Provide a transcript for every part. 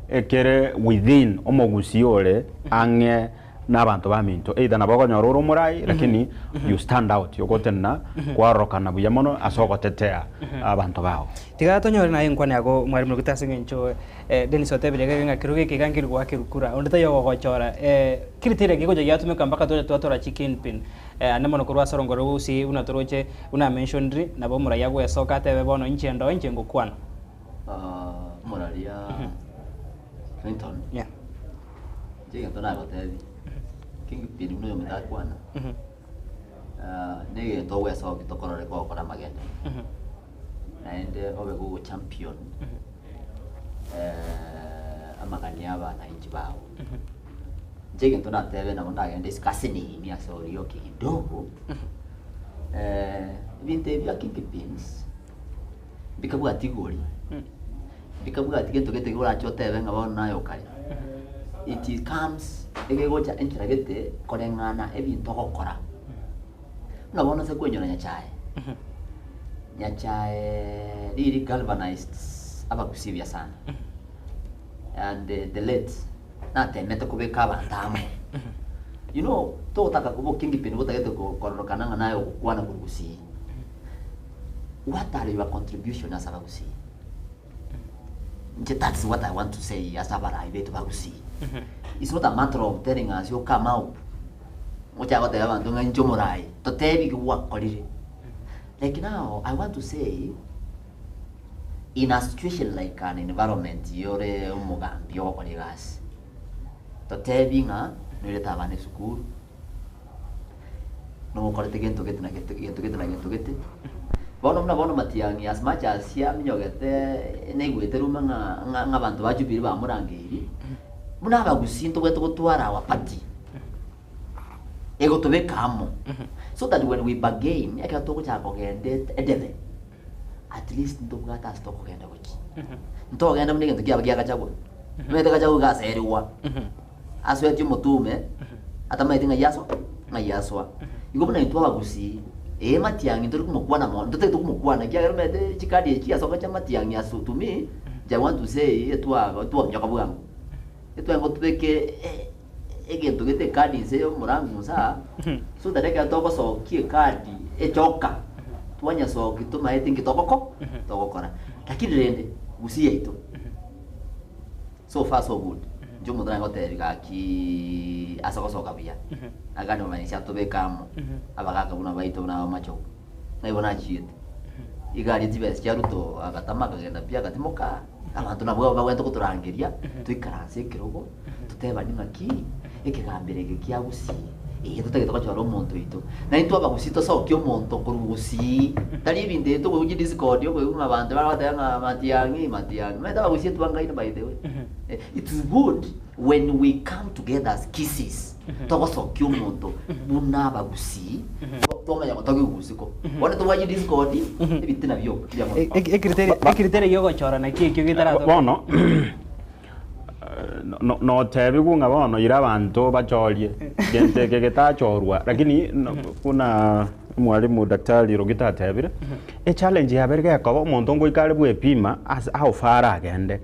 ekere within omogusii ore ang'e na abanto baminto either nabo okonyora ore omorai lakini you stand out ogotenena kwarorokana buya mono ase ogotetea abanto bao. Tiga tonyore naye enkwana yago Mwalimu Rugita ase eng'encho Dennis otebire iga ng'a kerogo eke iga nkeri goakerwa kura onde taiyo ogogochora criteria kegocha giatumeka mpaka toche twatora chi kingpin ande mono korwa ase orongoro rwa Gusii buna toroche buna amentioned nabo omorai agoesoka atebe bono inche ndoe inche ngokwana. Omoraria Clinton, Yeah. inche egento nagotebi, kingpin buna oyominto akwana, negento ogwesokia tokorore kogokora amagendo, naende obe gogo champion amagani ya abananchi bago. Inche egento natebe nabo ndagende isiko ase nini ase oria oke kidogo, ebinto ebi bia kingpins. Mbikabwati igori, mbikabwati gento gete orache otebe ng'a bono naye okare. It comes egegocha enchera gete koreng'ana ebinto ogokora. Buna bono ase kwenyora Nyachae, Nyachae really galvanized abagusii buya sana and the late natemete kobeka abanto amo. You know togotaka obokingpin botagete kororokana ng'a naye ogokwana korwa gusii. What are your contribution ase abagusii? Inche that's what I want to say ase abarai betu ba Gusii. It's not a matter of telling us you come out ngochaka gotebia abanto ng'a inche omorai, totebi ki gwakorire. Like now I want to say in a situation like an environment yore omogambi ogokora egasi, totebi ng'a noirete abana esukuru, nokorete gento gete na gete, gento gete na gento gete. Bono buna bono matiang'i as much as aminyogete naigwete rumour ng'a ng'a ng'a abanto ba Jubilee bamorangeirie, buna abagusii ntobwate gotwara our party, egotobeka amo, so that when we bargain, ekero togochaka kogenda edebe, at least ntobwate ase tokogenda gochia. Ntogenda buna egento kiaba kia Gachagua, omanyete Gachagua iga aserigwa. Asoetie omotume, atamaeti ng'ai aso ng'ai asoa. Igo buna intwe abagusii, ee matiang'i ntori komokwana mono, ntotagete komokwana ekiagera omanyete chikadi echi chiasoka chia matiang'i as to me, inche I want to say etwa etwaonyoka bwango. Etwango tobeke egento gete ekadi inse ya omorangu inse aa, so that ekero togosokia ekadi echoka, twanyasokia tomaete nki togoko togokora. Lakini rende, gusii yaito. So far so good. Inche omonto nare gotebi gaki ase ogosoka buya. Agande bamanyisia tobeke amo abagaka buna baito buna abamachogu. Ng'ai bono achiete. Iga aria chibesa chia Ruto agatama akagenda pi agatimoka. Abanto nabwo abwo bagwenerete gotorangeria toikaranse ekerogo totebanie ng'aki ekegambero eke kia Gusii ee totagete gochora omonto oito. Na intwe abagusii tosokie omonto korwa Gusii tari ebinto ebi tokoigwa chidiscord okoigwa ng'a abanto bare goteba ng'a Matiang'i Matiang'i. Omanyete abagusii etwangaine by the way. It's good when we come together as Kisiis togosokia omonto buna abagusii twamanya gotogia ogusiko. Bono tobwate chidiscord ebitina bioka mbuya mono. Ecriteria giogochora naki ekio getaratoka. Bono notebigwe ng'a bono ira abanto bachorie gento eke getachorwa lakini buna omwalimu daktari Rogito atebire, echallenge yabere gekoba omonto ngoika are bwepima ase how far aragende.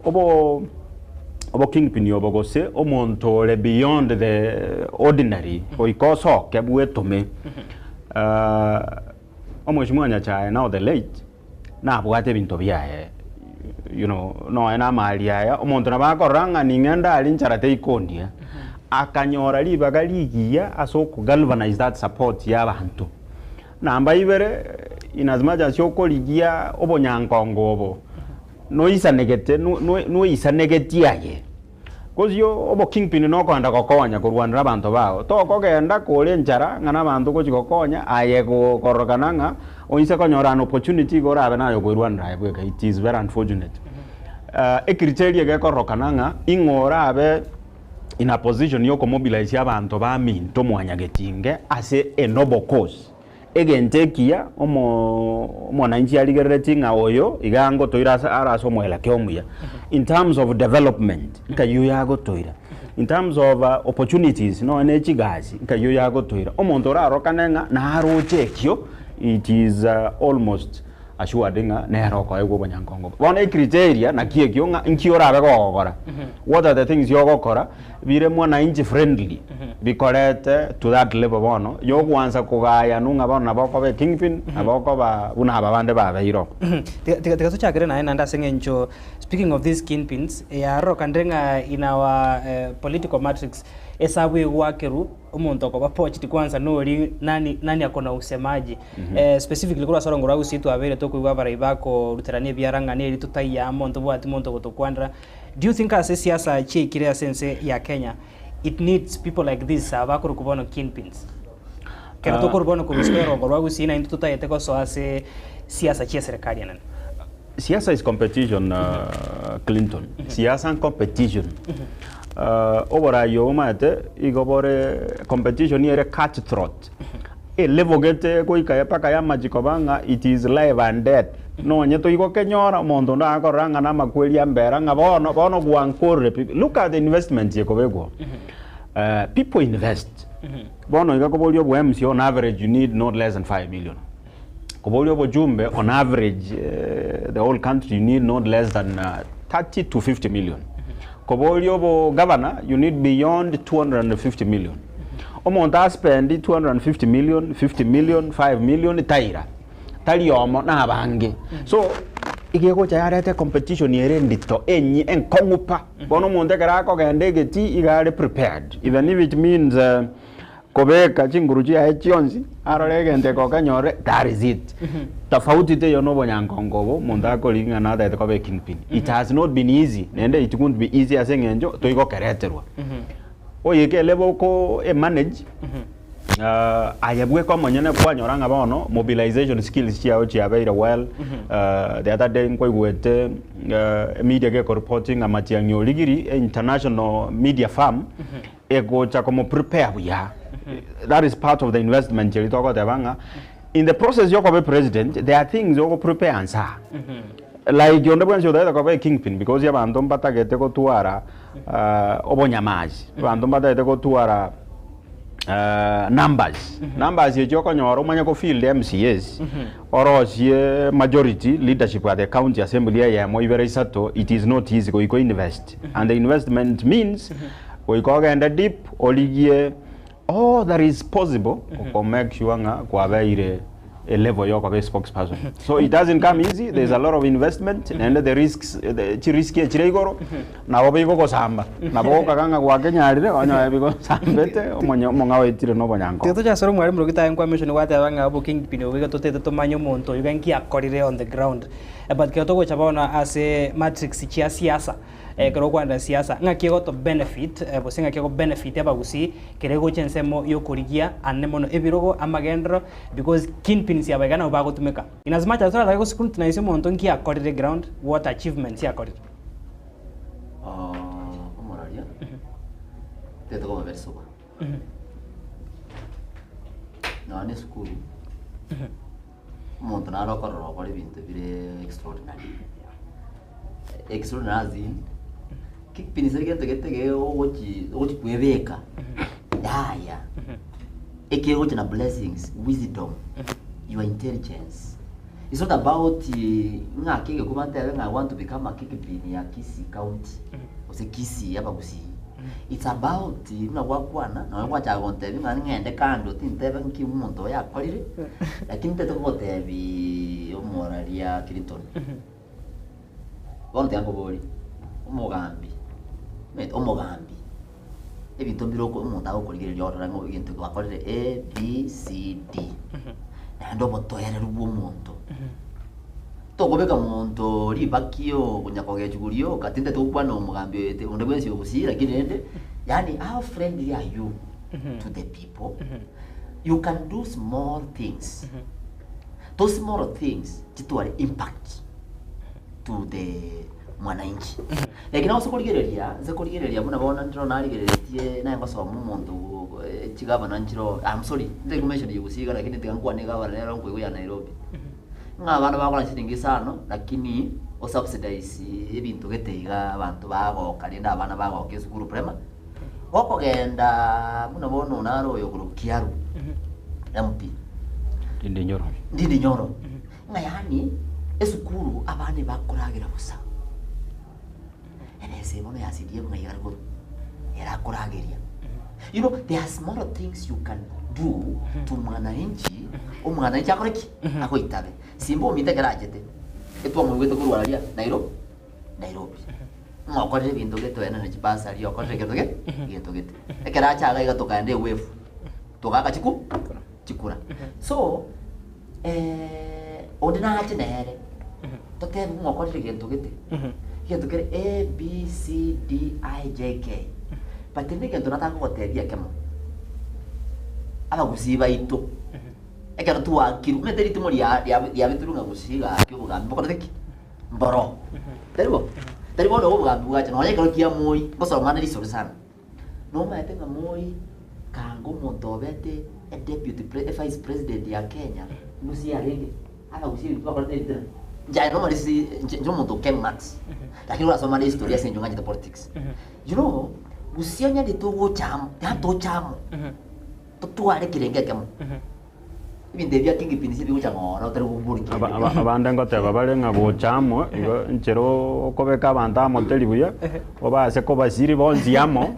Obo obokingpin obo gose omonto ore beyond the ordinary goika osoke bwetome omweshimiwa Nyachae now the late. nabwate ebinto biaye you know nonya na amari aya, omonto nabo akorora ng'a ning'ende aria nchara teikondia, akanyora ribaga rigiya ase oko galvanize that support ya abanto. Namba ibere, in as much as okorigia obonyankongo obo, noisanegete no- no- noisanegetie aye. Gose obokingpin nokogenda gokonya korwanera abanto bao, tokogenda kore enchara ng'a nabanto ogochia gokonya, aye kororokana ng'a oinse konyora an opportunity igo orabe naye okoirwanera aye bweka, it is very unfortunate. Ecriteria gekororokana ng'a ing'o orabe in a position ya okomobilize abanto baminto mwanyagetinge ase a noble cause. Egento ekiya omo omwananchi arigereretie ng'a oyo iga angotoire ase are ase omoelekeo omuya in terms of development nkai oyo agotoira, in terms of opportunities nonya ne chigasi nkai oyo agotoira. Omonto orarokane ng'a naroche ekio it is almost. assured ng'a nere okoegwa obonyankongo. Bono ecriteria naki ekio ng'a nki orabe gogokora, what are the things ogokora bire mwananchi friendly bikorete to that level bono yogwansa kogayanwa ng'a bono nabo okoba ekingpin, nabo okoba buna aba bande babeire oo. Tiga tiga tiga tochakere naye naende ase eng'encho speaking of these kingpins, yarorokandire ng'a in our political matrix, esabu egwakerwa omonto okoba poached kwanza nori nani nani akona usemaji specifically korwa ase orongo rwa Gusii twabeire tokoigwa abarai bakoruterania ebiara ng'a neri totaiyo amo ntobwati monto ogotokwanera. Do you think ase esiasa chiaikire ase ense ya Kenya it needs people like this aba bakorokwa bono kingpins? Ekero tokorwa bono korwa isiko y'orongo rwa Gusii naintwe totagete gosoa ase siasa chia eserekari enene. Siasa is competition Clinton, siasa competition. Oborai obo omanyete igo bore competition ere cut throat, elevel gete goika mpaka ya amachiko ba ng'a it is life and death. Nonye toigokenyora omonto onde akorora ng'a namakweri ambera ng'a bono bono gwankorire pi. Look at the investment ekobekwa people invest. Bono iga koboria obo MC on average you need not less than 5 million. Koboria obochumbe on average the whole country you need not less than 30 to 50 million. Koboria obo governor you need beyond 250 million. Omonto a spend 250 million, 50 million, 5 million taira. Tari omo na abange. So iga egocha yareta ecompetition ere endito enyi enkong'u pa. Bono omonto ekero akogenda egetii iga are prepared even if it means kobeka chinguru chiaye chionsi arore egento eke okenyore that is it. Tofauti teiyo na obonyankongo obo omonto akorigia ng'a natagete koba ekingpin. It has not been easy naende it won't be easy ase eng'encho toigokereterwa. Oike elevel oko emanage aye bweka omonyene kwanyora ng'a bono mobilization skills chiao chiabeire well, the other day nkwaigwete media gekoreporting ng'a Matiang'i origiri international media firm egocha komo prepare buya. That is part of the investment eria togoteba ng'a in the process yokoba epresident there are things ogo prepare nsa. Like onde bwensi otagete koba ekingpin because abanto mbatagete gotwara obonyamasi, abanto mbatagete gotwara numbers, numbers echio okonyora omanye ko field MCAs, orosie majority leadership at the county assembly eyemo ibere isato, it is not easy goika o invest and the investment means goika ogende deep origie all that is possible ko make sure ng'a kwabeire a level yokoba a spokesperson. So it doesn't come easy, there's a lot of investment naende the risks the chiriski echire igoro nabo bigogosamba nabo gokaga ng'a gwakenyarire onyore bigosambete omonye omong'ao oetire na obonyanko. Tiga toche ase omwalimu Rugita aye nkwamishoni gwateba ng'a obo kingpin obo iga totete tomanye omonto oyo iga nki akorire on the ground. But kero togocha bono ase matrix chia siasa, ekero okwanera siasa ng'aki egoto benefit gose ng'aki ego benefit abagusii kere egocha ensemo yokorigia ande mono ebirogo, amagenderero because kingpins aba iga nabo bagotumeka. In as much as toratake go scrutinize omonto nki akorire ground, what achievements akorire. Omoraria, tete koba berisoba. Nonya na esukuru, omonto nare okorora okore ebinto bire extraordinary. Extraordinary as in, kipindi ase egento gete ge ogochi ogochi kwebeka, yaya, ekegocha na blessings, wisdom, your intelligence. It's not about ng'ake egekuba ntebe ng'a I want to become a kingpin ya Kisii county, gose Kisii abagusii. It's about buna gwakwana, nonye gwachaka gontebia ng'a ng'ende kando tinteba nki omonto oyo akorire, lakini ntete kogotebiiii omoraria Clinton. Bono tiga nkoborie, omogambi, omanyete omogambi, ebinto mbire oko omonto agokorigereria orore ng'a egento gwakorire A, B, C, D. Naende obotoereru bwa omonto. Tokobeka monto ribaki okonya kogechigwa rioka, tintagete gokwana omogambi oyo ete onde bwensi ogusii lakini rende, yaani how friendly are you to the people? You can do small things, those small things chitware impact to the mwananchi. Lakini ase korigereria, nse korigereria buna bono ndiro narigereretie naye ngosoma omonto chigavana nchiro, I'm sorry, ntari ko mention gusii iga lakini tiga nkwane egavana nero nkoigwa ya Nairobi. Ng'a abana bagokora chiringi isano, lakini o subsidize ebinto gete iga abanto bagoka rende abana bagoka esukuru primary, gokogendaaa buna bono naro oyo okorokwa Kiaru, MP, Ndindi Nyoro. Ndindi Nyoro. Ng'a yaani esukuru abana ebakoragera bosa, ebesa eye bono ya CDF ng'ai egare korwa? Erakorageria. You know, there are smaller things you can do to mwananchi, omwananchi akore ki? Agoitabe. Simba ominto ekero achete, etwamoigwete korwa aria Nairo Nairobi. Ng'a okorire ebinto gete oenane chibasari, okorire egento ge egento gete. Ekero acha iga iga tokaenda ewefu, togaaka chiku chikura. So, onde nache nere, totebe ng'a okorire egento gete, egento kere A, B, C, D, I, J, K. But rende egento nataka gogotebia ekemo, abagusii baito, ekero twakirwe, omanyete ritimo ria ria riabetirwe ng'a gusii gaki obogambi mbokorete ki? Mboro. Tari bo? Tari bono igo obogambi bwacha, nonya ekero kia Moi, ngosoma ande risori sana. Nomaete ng'a Moi kanga omonto obete e deputy pre e vice president ya Kenya, gusii arenge, abagusii ebinto bakorete ebitina. Inche aye normally si inche inche omonto o Ken Max, lakini orasome ande history ase eng'encho ng'anchete politics. You know, gusii onye ritogocha amo, yaani toche amo, totware ekerengo ekemo. Ebinto ebi bia kingpin ase ebigocha ng'ora otari gokobori kende. Aba- aba- Abande ngoteba bare ng'a gocha amo, igo enchera okobeka abanto amo teri buya, obase kobasiri bonsi amo,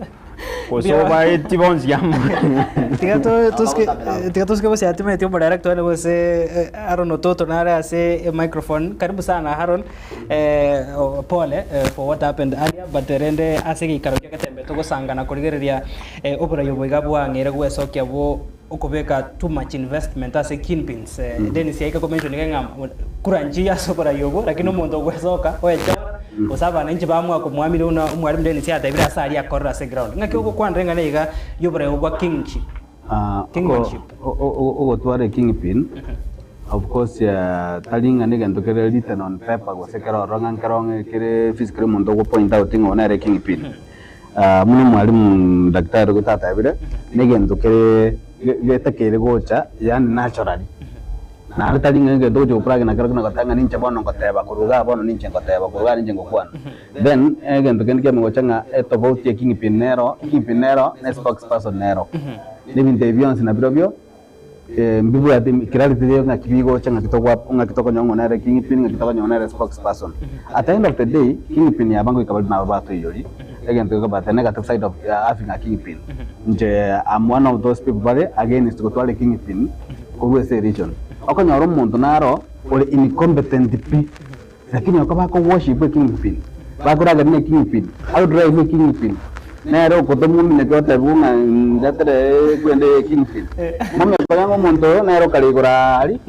gose Mbuya. obaeti bonsi amo. Tiga to- tosuke tiga tosuke gose atimeti omodirector one gose eh, Aaron Ototo nare ase emicrophone. Karibu sana Aaron, eh, oh, pole eh, for what happened earlier but rende ase egeikaro kia Getembe togosangana korigereria eh, oborai obo iga bwang'eire gwesokia bo okobeka too much investment ase kingpins Dennis yaika ko mention iga ng'a kura nchiya ase oborai obwo lakini omonto ogwesoka oechora gose abananchi bamua komwamini buna omwalimu Dennis yatebire ase aria akorera ase eground. Ng'aki ogokwanera eng'ana iga yoborai obwo bwa kingship? Kingmanship. Ogotwara ekingpin of course tari ng'a negento kere written on paper gose kere ororo ng'a nkero ng'a kere physically omonto ogo point out ng'a oyo nere kingpin. Buna omwalimu daktari ogo tatebire, negento kere getakeire gocha yaani naturally. Naende tari ng'a egento ogochia goplug nakerokio na goteba ng'a ninche bono ngoteba korwa igaa bono ninche ngoteba korwa igaa ninche ngokwana. Then egento kende kiamanya gocha ng'a etofauti ya kingpin nero, kingpin nero na espokesperson nero. Na ebinto ebi bionsi nabirobio. Mbibwate clarity ere ng'aki bigocha ng'aki togwa ng'aki tokonyora ng'a nere kingpin ng'aki tokonyora nere spokesperson. At the end of the day kingpin aba ngoika bari nabo batoiyori egento geko but the negative side of having a kingpin. Inche am one of those people bare against gotwara ekingpin korwa ase eregion. Okonyora omonto naro ore incompetent pi Lakini oko bako worship ekingpin, bakoragera na ekingpin, agodrive ekingpin, nere okotomwa ominyoke otebigwe ng'a ndetere ekwende ya ekingpin. Momenya konya ng'a omonto oyo nere okare igoro aaria,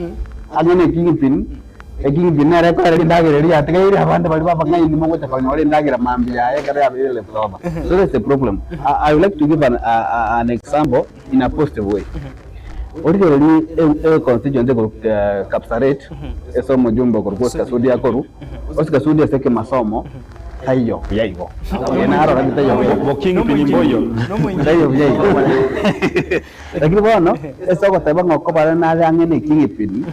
ang'e na ekingpin, ekingpin nere ekoereria endagera eria yatigaire abande baria babang'aini mogocha konyora endagera mambia yaye ekero yabeire left over. So that's the problem. I would like to give an, an example in a positive way. Origererie e constituency ekorokwa Kapsaret ase omojumbe okorokwa Oscar Sudi akorwa, Oscar Sudi ase ekemasomo taiyo buya igo. Eye narora ki taiyo buya. Bo kingpin mboiyo. Taiyo buya igo. Lakini bono ase ogoteba ng'a okobare nare ang'e na ekingpin,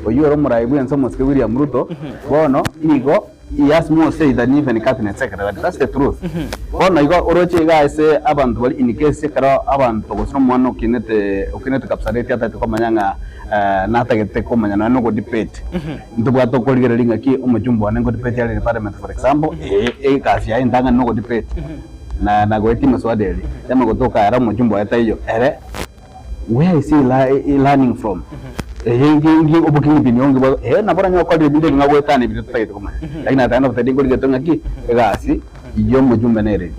oyio ore omorai bwense omosike William Ruto, bono nigo He has more say than even cabinet secretary, that's the truth. Bono igo oroche iga ase abanto baria in case ekero abanto gose omwana okinete okinete Kapseret atagete komanya ng'a natagete komanya nonya na ogodebate, ntobwate okorigereria ng'aki omochumba one ngodebate are in parliament for example, ee egasi yaye entang'ani na ogodebate na na goetia emiswada eria, yamanya gotoka ere omochumba oye taiyo, ere. Where is he learning from? Obokingpin onge bwa eh nabo oranyore okorire ebinto ebi ng'a goetana ebinto totagete komanya. Lakini at the end of the day nkorigete ng'aki egasi ya omojumbe nere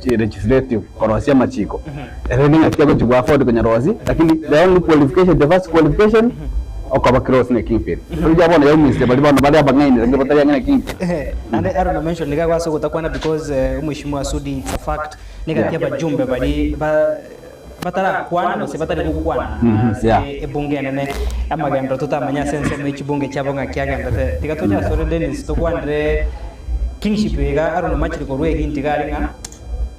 legislative korosia amachiko. Ere ning'aki agochi go afford konyarosia lakini the only qualification the first qualification okoba close na ekingpin. Riria bono yaumisire baria bono bare abang'aini lakini batari ang'e na ekingpin. Naende Aaron omention iga ase ogotakwana because omweshimiwa Sudi it's a fact. Negati abajumbe baria batarakwana gose batari gokwana ase ebunge enene amagenderero totamanya ase ensemo ye chibunge chiabo ng'aki agenderete. Tiga toche asore Dennis tokwanere kingship iga Aaron omachire korwa ehinti iga are ng'a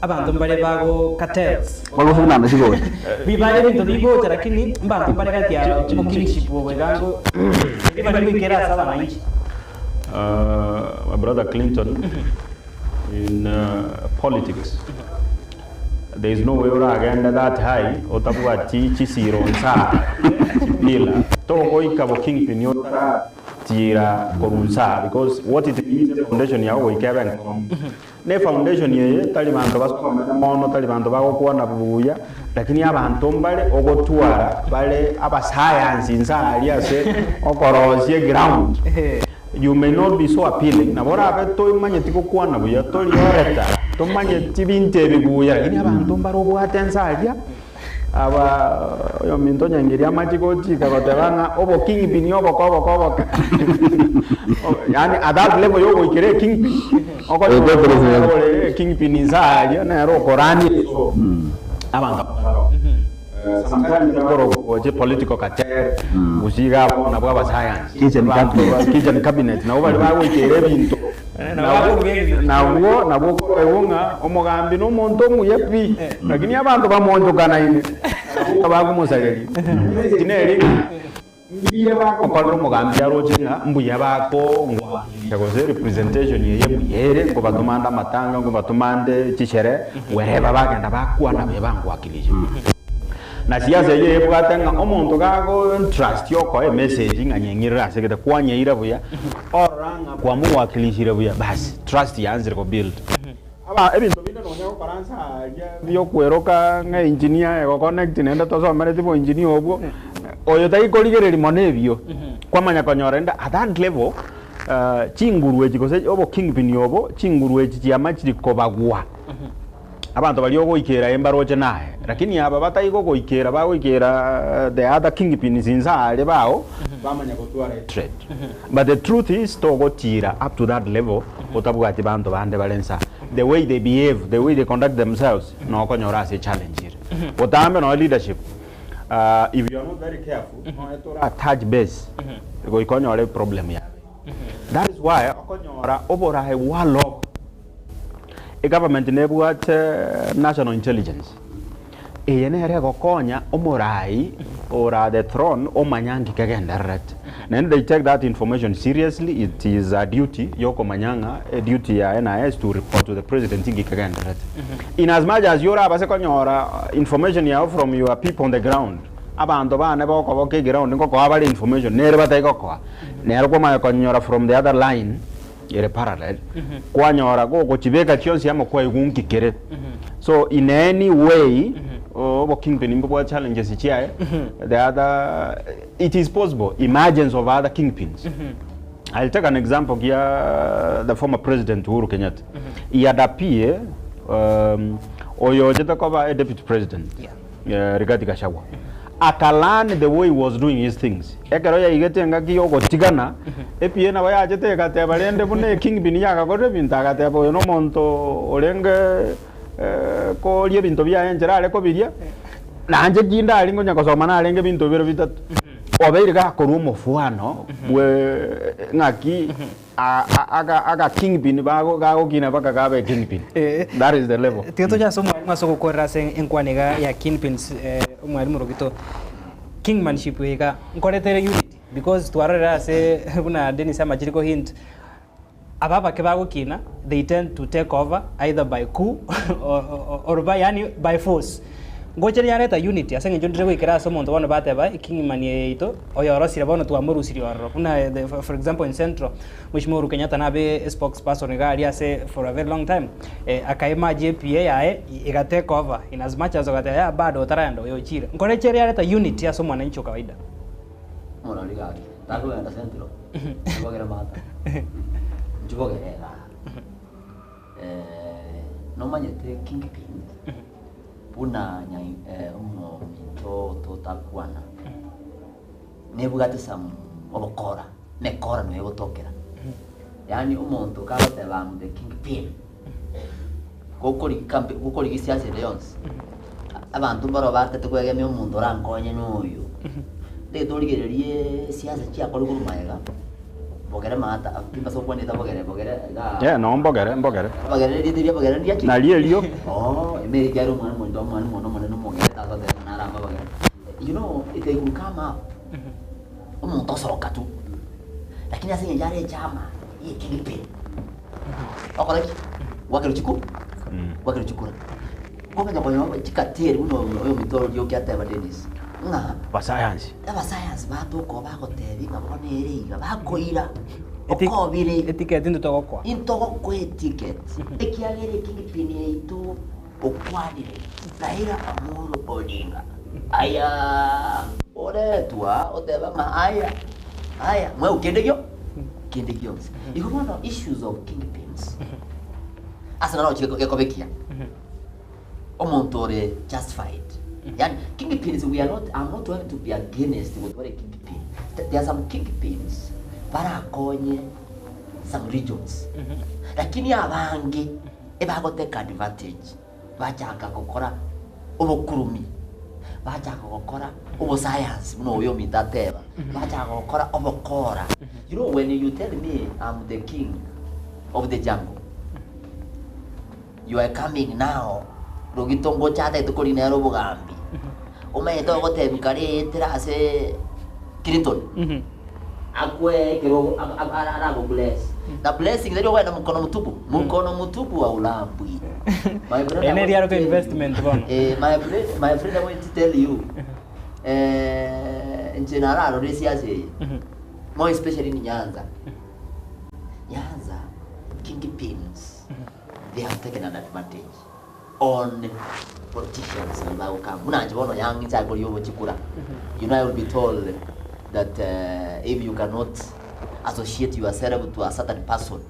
abanto mbare bago cartels Bagosugunana chigoti. Bibare ebinto bigocha lakini mbanto mbare gati ya kingship obo iga ngo bari goikera ase abananchi. My brother Clinton in politics. There is no way oragende that high otabwati chisiro nsaa chipila. Togoika bo kingpin otaratira korwa nsaa because what it means foundation yago goika ebe enkong'u. Ne foundation eye tari banto basomete mono, tari banto bagokwana buya, lakini abanto mbare ogotwara bare abasayansi nsa aria ase okorosia eground. You may not be so appealing, nabo orabe toimanyeti gokwana buya, tori orator, tomanyeti binto ebi buya, lakini abanto mbare obwate nsa aria, aba oyominto onyengeria amache gochika goteba ng'a obokingpin oboke oboke oboke yaani at that level yogoikera ekingpin, okonyora ore ekingpin inse aria nere okorania esoo, abanto baroo. Sometimes bakorokwa gocha political cartel, gose iga abwo nabwo abasayansi. Kitchen cabinet. Kitchen cabinet nabo baria bagoikera ebinto. Nabwo nabwo okoigwa ng'a omogambi na omonto omuya pi, lakini abanto bamonchokanaine, nabwo bakomosareria. Message nere ng'a mbuya bagokorera omogambi aroche ng'a mbuya bakongwaneria gose representation eye mbuya ere, nkobatoma nde amatanga, nkobatoma nde chisherehe, wherever bagenda bakwana buya bangwakilisha. Na siasa eyio ebwate ng'a omonto gago trust okoa emessage ng'a nyeng'irire ase egete kwanyeira buya, orora ng'a kwamowakilishire buya basi trust yaanzire ko build. Aba ebinto binde nonya gokora nse aria biokweroka ng'a engineer ego connect naende tosomereti bo engineer obwo, oyo tari korigereria mono ebio, kwamanya konyora rende at that level chinguru echi gose obo kingpin obo, chinguru echi chiamachiri kobagwa. Abanto baria ogoikera aye mbaroche naye, lakini aba batai gogoikera bagoikera the other kingpins inse aria bao, bamanya gotwara hatred. But the truth is togotira up to that level otabwati banto bande bare inse aa. The way they behave, the way they conduct themselves, nokonyora ase echallenge ere. Botambe nonya leadership, if you are not very careful, nonya tora touch base, goika onyore eproblem yabeire. That is why okonyora oboraai bwa law. Egovernment nebwate national intelligence, eye nere egokonya omorai ore the throne omanya nki kegendererete. Naende they take that information seriously, it is a duty yokomanya ng'a eduty yaye naye is to report to the president nki kegendererete. In as much as yorabase konyora information yago from your people on the ground, abanto bane bokoboka eground ngokoa bare information nere batari gokoa, nere kwamanya konyora from the other line, ere parallel, kwanyora gogochibeka chionsi amo kwaigwa nki kere. So in any way, obo kingpin mbobwate challenges chiaye, the other, it is possible emergence of other kingpins. I'll take an example gia the former president Uhuru Kenyatta. He had a PA, oyo ochete koba a deputy president. Yeah. Rigathi Gachagua. Aka learn the way he was doing his things. Ekero yaigete engaki yogotigana, EPA nabo yachete egateba rende buna ekingpin yagakorire ebinto agateba oyo nomonto orenge koria ebinto biaye enchera are kobiria, nainche kinde aria ngonya gosoma narenge ebinto bibere bitato. Obeire gakorwa omofwano bwe ng'aki Aga kingpin bago gagokina mpaka kabe kingpin. That is the level. Tiga toche ase omwalimu ase ogokorera ase enkwana iga ya kingpins omwalimu Rogito, kingmanship iga nkoretere unity because twarorire ase buna Dennis amachire ko hint, aba abake bagokina they tend to take over either by coup or by yaani by force. Ngocha yareta unity ase eng'encho ndire goikera ase omonto bono bateba eking'imani eye yaito oyorosire bono twamorusirie ororo buna the for example in central Mheshimiwa Uhuru Kenyatta nabe espokesperson iga aria ase for a very long time akaemerge EPA yaye iga take over in as much as ogateba yaya bado otaraenda oyo ochire. Nkore ki ere yareta unity ase omwananchi o kawaida? Omorori gaki, takogenda central, nchibogere mata, nchibogere igaa. Nomanyete kingpin buna omominto totakwana, nebwate some obokora, na ekora noyo egotokera. Yaani omonto kagoteba am the kingpin, gokorigia kampe gokorigia siasa ere yonsi, abanto mbaro batete koegemia omonto orankonye noyo. Ntagete origererie siasa chiakorwa korwa magega. Bogere maata, timbasa gokwana erieta bogere, bogere igaa. Eh, no mbogere, mbogere. Abagere erieta eria abagere ndiachi? Nario erio. Oh, ime ekiagera omwana omonto omwana omonto omonene omogere tagoteba ng'a naramba abagere. You know, it will come up. Omonto osoka tu. Lakini ase eng'encho are echama ye kingpin. Okora ki? Gwakerwa chiku? Gwakerwa chikura. Nkomanya konyora chikateri buna oyominto oro rioki ateba Dennis, ng'a Abasayansi. abasayansi batoka bagotebia ng'a bono ere iga, bakoira okobire. Eticket intwe togokoa. Intogokoa eticket, ekiagera ekingpin yaito okwanire Raila Amolo Odinga. Ayaa! Oretwa oteba ng'a aya, aya, mwegwa kende gio kende gionsi. Igo bono issues of kingpins, ase naro gekobekia. Omonto ore justified. Yaani kingpins we are not, I'm not going to be against gotwara ekingpin. There are some kingpins barakonye some regions. Lakini abange ebagotake advantage bachaka gokora obokurumi, bachaka gokora obosayansi buna oyo ominto ateba, bachaka gokora obokora. You know when you tell me I'm the king of the jungle, You are coming now, Rogito ngocha atagete korina ere obogambi. Omanyete ogotebi kare etera ase Clinton. Akwe ekero arago bless. Na blessing tari ogoenda mukono mutupu. Mukono mutupu haulambwi. My friend, Ene I want riaro to tell you. investment bono. Eh, my friend, my friend, I want to tell you. Eh, inche nararore esiasa eye. More especially in Nyanza. Nyanza, kingpins. They have taken an advantage on politicians baria bagokama. Buna inche bono young inche akoria obochikura. You know I will be told that if you cannot associate yourself to a certain person,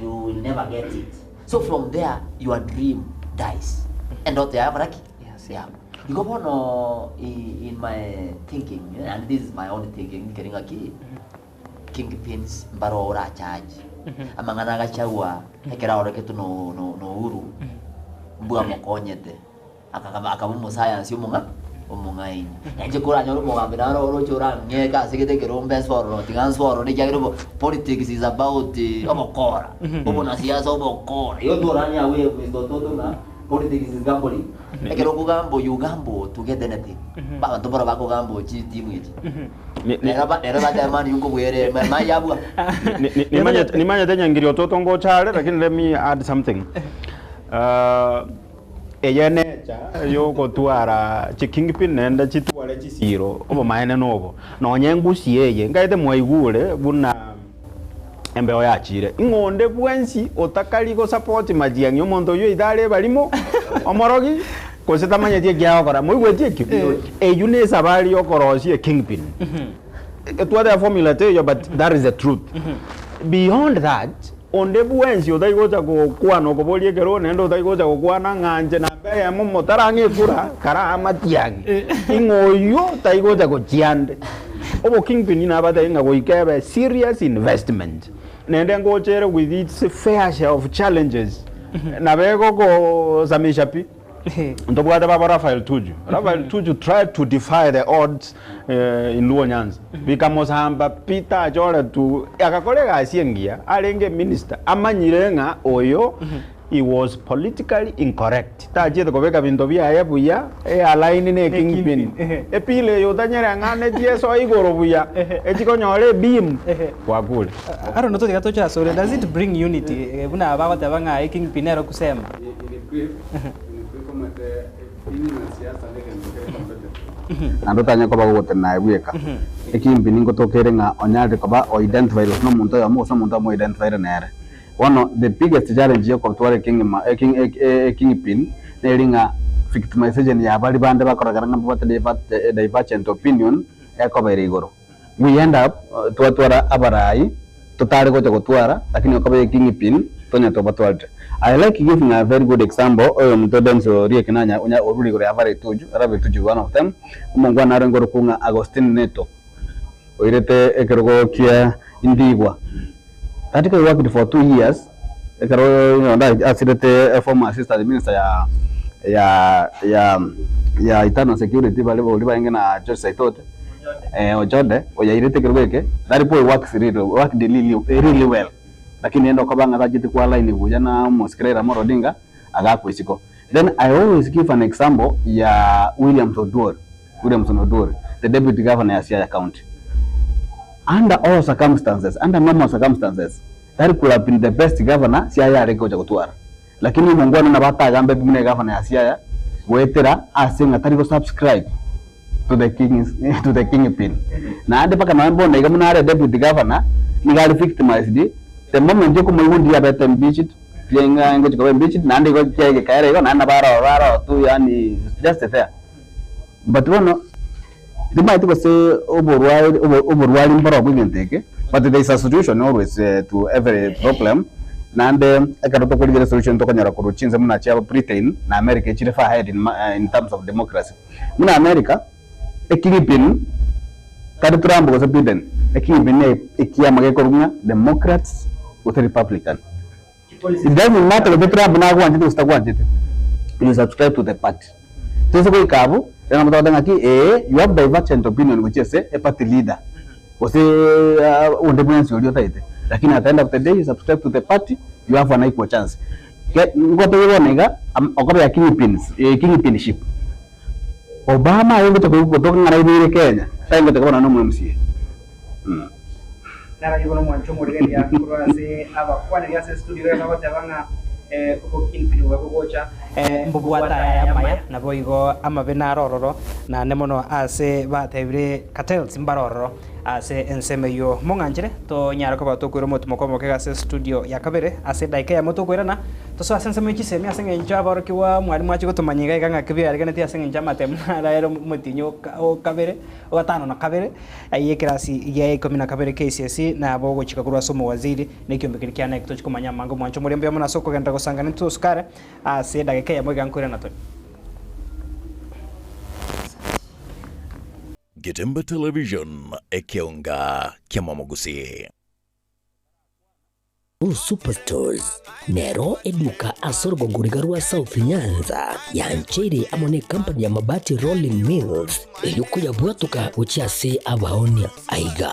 you will never get it. So from there your dream dies. Endoto yaye yakora ki? Yes. Yeah. Igo bono in my thinking, and this is my own thinking, nkeri ng'aki, Kingpins mbaro oracharge amang'ana agachagwa ekero aoreketwe no no no Uhuru mbwamokonyete akakaba akaba omosayansi omong'a omong'aini. Na inche koranyore omogambi naro oroche orang'eke ase egete ekero mbe nsororo tiga nsorore ekiagera obo politics is about obokora, obonasiasa obokora. Igo toranye abwo Mr Ototo ng'a politics is gambling. Ekero okogamba you gamble to get anything. Abanto mbaro bakogamba chitimu echi. Ni- ni- Rero ba- rero bateba mani nkobwere ma- mai abua. Ni- ni- nimanyete nimanyete nyangiri ototo ngocha are lakini let me add something uh, eye necha yogotwara chikingpin naende chitware chisiro obomaene nobo nonye engusi eye nkaete mwaigure buna embeo yachire ing'onde bwensi otakari gosupport matiang'i omonto oyio either are ebarimo omorogi gose tamanyeti eki agokora moigweti ekio eywo ne esabari yokorosia ekingpin etwate formula teiyo but that is the truth beyond that onde bwensi otari gocha gokwana okoboria ekero naende otari gocha gokwana ng'a inche namba eyemo motarang'a ekura kara amatiang'i ing'o oyio tari gocha gochia ande. Obokingpin nabatebie ng'a goika ebe serious investment, naende ngocha ere with its fair share of challenges, nabo egogosamisha pi. Ntobwate baba Raphael Tuju. Raphael Tuju tried to defy the odds in Luo Nyanza. Bikamosamba pi tachore tu, agakora egasi engiya, arenge eminister, amanyire ng'a oyo He was politically incorrect. Tachiete kobeka binto biaye buya, e align ne kingpin. Epilo eye otanyereng'anetie esoe igoro buya, echikonyora ebeam, kwakure. Aaron ototiga toche asore, does it bring unity eh, buna bagoteba ng'a ekingpin nero kusema? Naende otanye koba gogotenena aye bweka. Ekingpin ngotoka ere ng'a onyarire koba o identified gose nomonto oyomo gose omonto oyomo o identified nere. Bono the biggest challenge yokotwara ekeng'ima ekingpin neri ng'a victimization ya baria bande bakorogera ng'a mbabwate divergent opinion ekoba ere igoro. We end up twatwara abarai totare gocha gotwara lakini okoba ekingpin tonya tobatwarire. I like giving a very good example oyomonto Denzel Oriek nanya orure igoro ya Valerie Tuju, Valerie Tuju is one of them, omongwana arenge orokwo ng'a Agostino Neto oirete ekerogo kia Ndigwa. That guy worked for 2 years ekero onde asirete former assistant minister ya ya ya ya internal security baria oria barenge na George Saitoti eh, Ojode oyairete ekerogo eke that boy works really worked really really well lakini rende okoba ng'a tacheti kwa line buya na omosike Raila Amolo Odinga agakwa isiko. Then I always give an example ya Williams Oduor Williamson Oduor the deputy governor ya Siaya county Under all circumstances, under normal circumstances, that could have been the best governor Siaya arenge gocha gotwara. Lakini omongwana nabo atagambe buna egavana ya Siaya goetera ase ng'a tari go subscribe to the kings to the kingpin. Naende mpaka nonya bono iga buna are deputy governor nigo are victimized the moment okomoigwa ndiria abete impeached riria ng'a ngochia koba impeached naende igo kiaye gekaera igo naende nabo aroro aroro tu yaani just there. But bono Timanyeti gose oborwaire obo oborwari mboro bw'egento eke, but there is a solution always to every problem, naende ekero tokorigereria solution tokonyora korwa chinse buna chia Britain na America echire far ahead in ma in terms of democracy. Buna America, ekingpin tari Trump gose Biden, ekingpin ne ekiama gekorwa ng'a Democrats gose Republican. It doesn't matter gose Trump nagwanchete gose tagwanchete, you subscribe to the party. Toise goika abwo, rero nabo togoteba ng'aki ee, you have divergent opinion gochia ase eparty leader, gose onde bwensi oria otagete, lakini at the end of the day you subscribe to the party, you have an equal chance. Ke ngotebie bono iga, okobea kingpins, kingpinship, Obama aye ngocha gotoka ng'a naibeire Kenya, tari ngocha koba nonya na omo MCA. Nararia bono omwancho omorigereria korwa ase abakwaneri ase estudio eye bagoteba ng'a obokinpini bwaye bogocha mbobwate ayare amaya, naboigo amabe naro ororo, naende mono ase batebire cartels mbare ororo ase ensemo eyio. Mong'anchere tonyare koba tokoira omotimoko omoke ase estudio ya kabere ase edaika eyemo tokoirana tosoe ase ensemo ye chisemi ase eng'encho aborokigwa mwalimu achie gotomanya iga iga ng'aki biareganeti ase eng'encho amatemo naro ere omotienyi o kabere o gatano na kabere. Ayio ekerasi gia ikomi na kabere KCSE nabo ogochika korwa ase omowaziri na ekiombe keria kia NEC tochie komanya amange omwancho omoria mbuya mono ase okogenderera gosangana intwe osukare ase edageka eyemo iga nkoirana tore. Getembe Television, ekeonga ki'amamogusii. Blue Superstores nero eduka ase orogongo riga rwa South Nyanza yancheire amo ne company ya Mabati Rolling Mills eyio koyabwatoka gochia ase abaonia. Aiga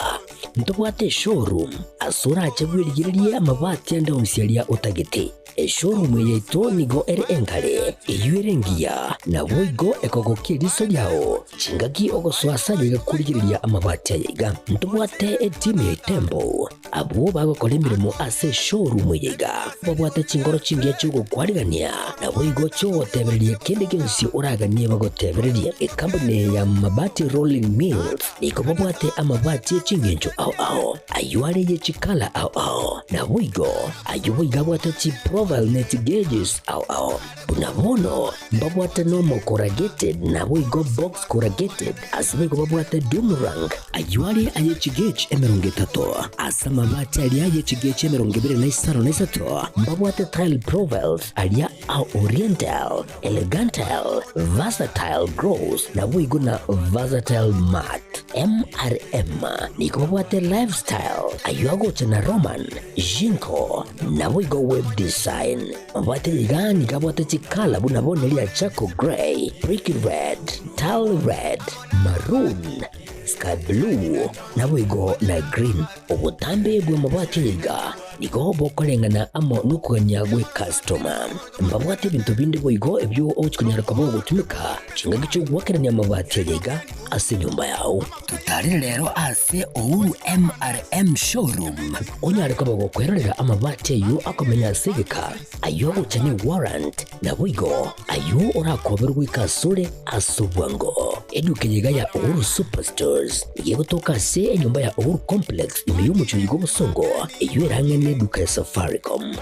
ntobwate eshowroom ase orache bwerigererie amabati ande onsi aria otagete. Eshowroom eye yaito nigo ere engare, eyio ere engiya, naboigo ekogokia eriso riao chingaki ogosoa ase ayaiga korigereria amabati ayaiga. Ntobwate etimu ya Itembo Abwo bagokora emeremo ase eshowroom eye iga, babwate chinkoro chingiya chi'ogokwarigania, naboigo chi'ogotebereria kende gionsi oraganie bagotebererie. Ekampuni eye ya Mabati Rolling Mills nigo babwate amabati e chingencho ao ao, ayio are ye chikala ao ao, naboigo ayio boigo abwate chiprofile ne chigauges ao ao. Buna bono mbabwate normal corrugated naboigo box corrugated, ase boigo babwate doomerang. Ayio are aye chigauge emerongo etato, ase amabati aria aye chigauge emerongo ebere na isano na isato, mbabwate tile profiles aria a oriental, elegantile, versatile gloss, naboigo na versatile matte. MRM nigo babwate lifestyle, ayio agocha na Roman, Jinko, naboigo web design. Mabwate iga nigo abwate chikala buna bono eria charcoal grey, brick red, tile red, maroon, sky blue, naboigo na green. Obotambe bw'amabati aya iga nigo bokoreng'ana amo nokogania gw'ecustoma. Mbabwate ebinto binde boigo ebio ogochia konyara koba ogotumeka chingaki chi'ogoakerania amabati aya iga ase enyomba yao. Totarere rero ase Uhuru MRM Showroom onyare koba gokwerorera amabati ayio akomenya ase egeka, ayio agocha ne warrant, naboigo ayio orakoberwe goika asore ase obwango. Eduka eye iga ya Uhuru Superstores nigo egotoka ase enyomba ya Uhuru Complex ime y'omochie oyo bw'obosongo eyio erang'e neduka ya Safaricom.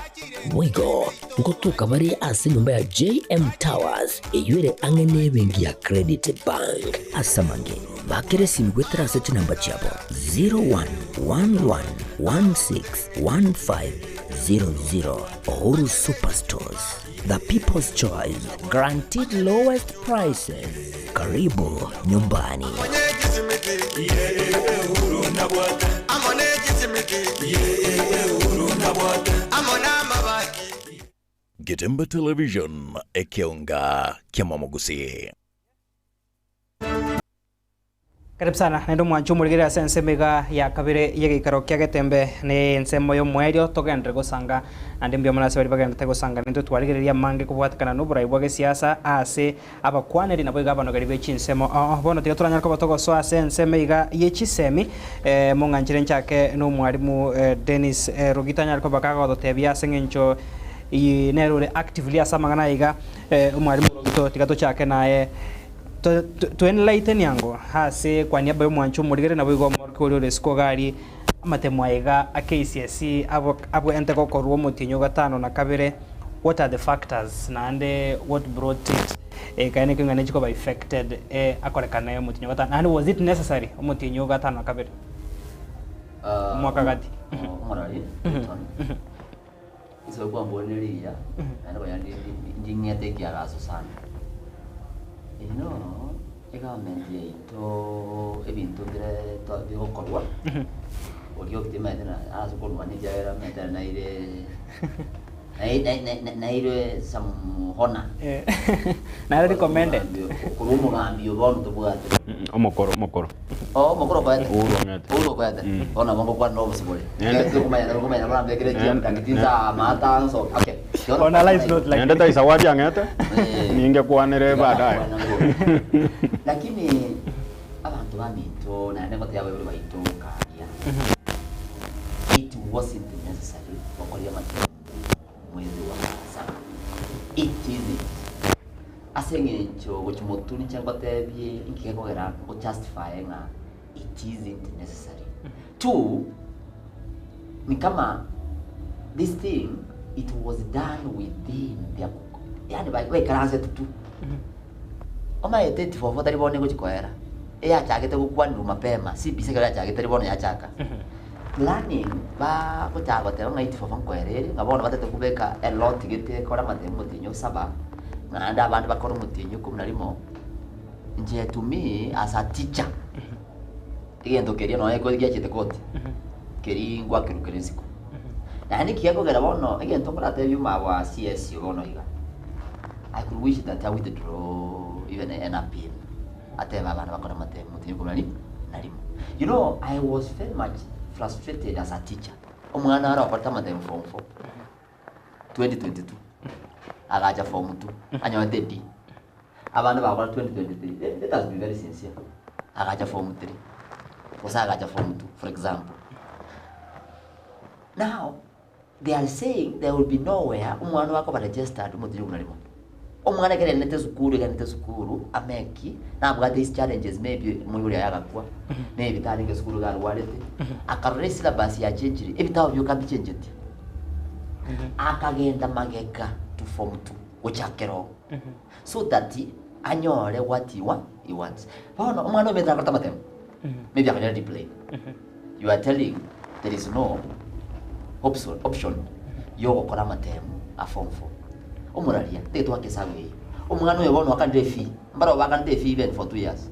Boigo ngotoka bare ase enyomba ya JM Towers eyio ere ang'e nebenki ya Credit Bank. Ase amange, bakera esimi goetera ase chinamba chiabo 0111161500. Uhuru Superstores, the people's choice, guaranteed lowest prices. Karibu nyumbani. Getembe Television, ekeonga ki'amamogusii. Karibu sana naende omwancho omorigereria ase ensemo iga ya kabere y'egeikaro kia Getembe ne ensemo y'omoerio togenderere gosanga naende mbuya mono ase baria bagenderete gosanga naintwe twarigereria amange kobwatekana noborai bwa gesiasa ase abakwaneri naboigo abanogeri be chinsemo oo bono tiga toranyare koba togosoa ase ensemo iga ye chisemi mong'anchire nchake nomwarimu Dennis Rogito anyare koba kagototebia ase eng'encho. Eye nere ore actively ase amang'ana aya iga, omwalimu Orogito tiga tochake naye to to enlighten ango ase kwa niaba ya omwancho omorigere naboigo omorokia oria ore isiko iga aria amatemo aya iga a KCSE abo abwenerete gokorwa omotienyi o gatano na kabere, what are the factors naende what brought it ekaene ekio ng'a nechikoba effected akorekane omotienyi o gatano naende was it necessary omotienyi o gatano na kabere omwaka gati? Omorari Hilton. Inse okwambora rigiya, naende konya nding'ete ekiagaso sana. You know, egovernment yaito ebinto bire bigokorwa, oria obitimete na ase korwana ekiagera omanyete naire naire some honor. Naye recommended. Korwa omogambi oyo bono tobwate. Omokoro, omokoro. Oh, omokoro okoete? Uhuru ong'ete. Uhuru okoete? Bono nabo ngokwana na obosibore. Nende- Tikomanya tikomanya korambekere Nende- chiamtaki tinsa maata nsoke. Okay. Bono On a light note like Naende tai Zawadi ang'ete, Eh. ningekwanere baadaye. Lakini abanto baminto naende ngotebia abaibori baito karia it wasn't necessary gokoria amatemo mwezi wa saba it isn't ase eng'encho gochia motwe ninche ngotebie inki gekogera ngo justify ng'a it isn't necessary two ni kama this thing it was done within their yani baikaransete tu omanyete tifofo tari bono egochi koera eyachagete gokwanirwa mapema CBC ekero yachagete tari bono yachaka planning bagochaka goteba ng'a tifofo nkoera ere ng'a bono batagete kobeka elot gete ekore amatemo omotienyi o saba naende abande bakore omotienyi ikomi na rimo inche to me as a teacher egento keria nonye giachete koti keria ngwakerwa kere isiko naende ekiya kogera bono egento nkoratebie omwabo wa CS bono iga I could wish that I withdraw even an appeal atebe abana bakore amatemo omotienyi ikomi na ri na rimo. You know I was very much frustrated as a teacher omwana ore okorete amatemo form four 2022 agacha form two anyorete D abande bagokora 2023 let, let us be very sincere agacha form three gose agacha form two for example now they are saying there will be nowhere omwana oyo akoba registered omotienyi ikomi na rimo omwana ekero agenderete esukuru egenderete esukuru ameki nabwate his challenges maybe omoibori oye agakwa maybe tarenge esukuru iga arwarete akarora esyllabus yachenchire ebitabo bioka mbichencheti akagenda magega to form two gochakera oo so that anyore what he wa he wants bono omwana omanyete akorete amatemo maybe akanyora D plain you are telling there is no option option yogokora amatemo a form four omoraria tige twake esabu eywo omwana oyo bono akanire efee mbaro bakanete efee even for 2 years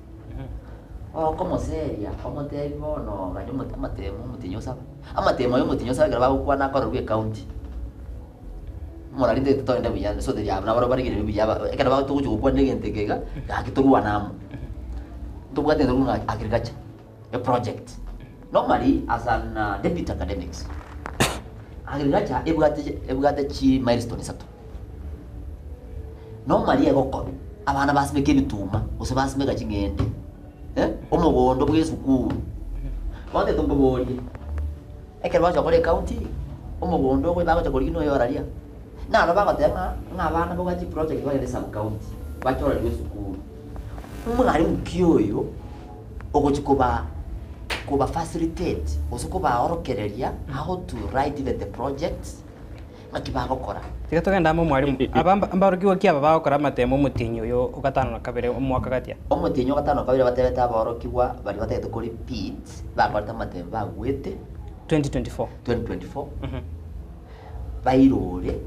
okomoseria omotebi bono ganya amatemo omotienyi osaba amatemo ayo omotienyi osaba ekero bagokwana akorerwa ecounty omorari ntagete togende buya so that abo nabo barigereria buya ekero togochi gokwanera egento eke iga gaki torwane amo ntobwate egento korwa ng'a agriculture a project normally as an deputy academics agriculture ebwate ebwate chi milestone isato normally egokorwa abana basimeka ebituma gose basimeka ching'ende omogondo bwa esukuru bono ntagete nkoborie ekero bagocha gokora ecounty omogondo ogo bagocha korigia noyo oraria naro bagoteba ng'a ng'a abana babwate chiproject bagende sub county bachorerwe esukuru omwalimu ki oyo ogochi koba koba facilitate gose kobaorokereria how to write even the projects ng'aki bagokora. Tiga togende amo omwalimu aba mbarokigwa ki aba bagokora amatemo omotienyi oyo o gatano na kabere omwaka gatia? Omotienyi o gatano na kabere batebete abaorokigwa baria batagete ko repeat bakorete amatemo bagwete 2024 2024 bairore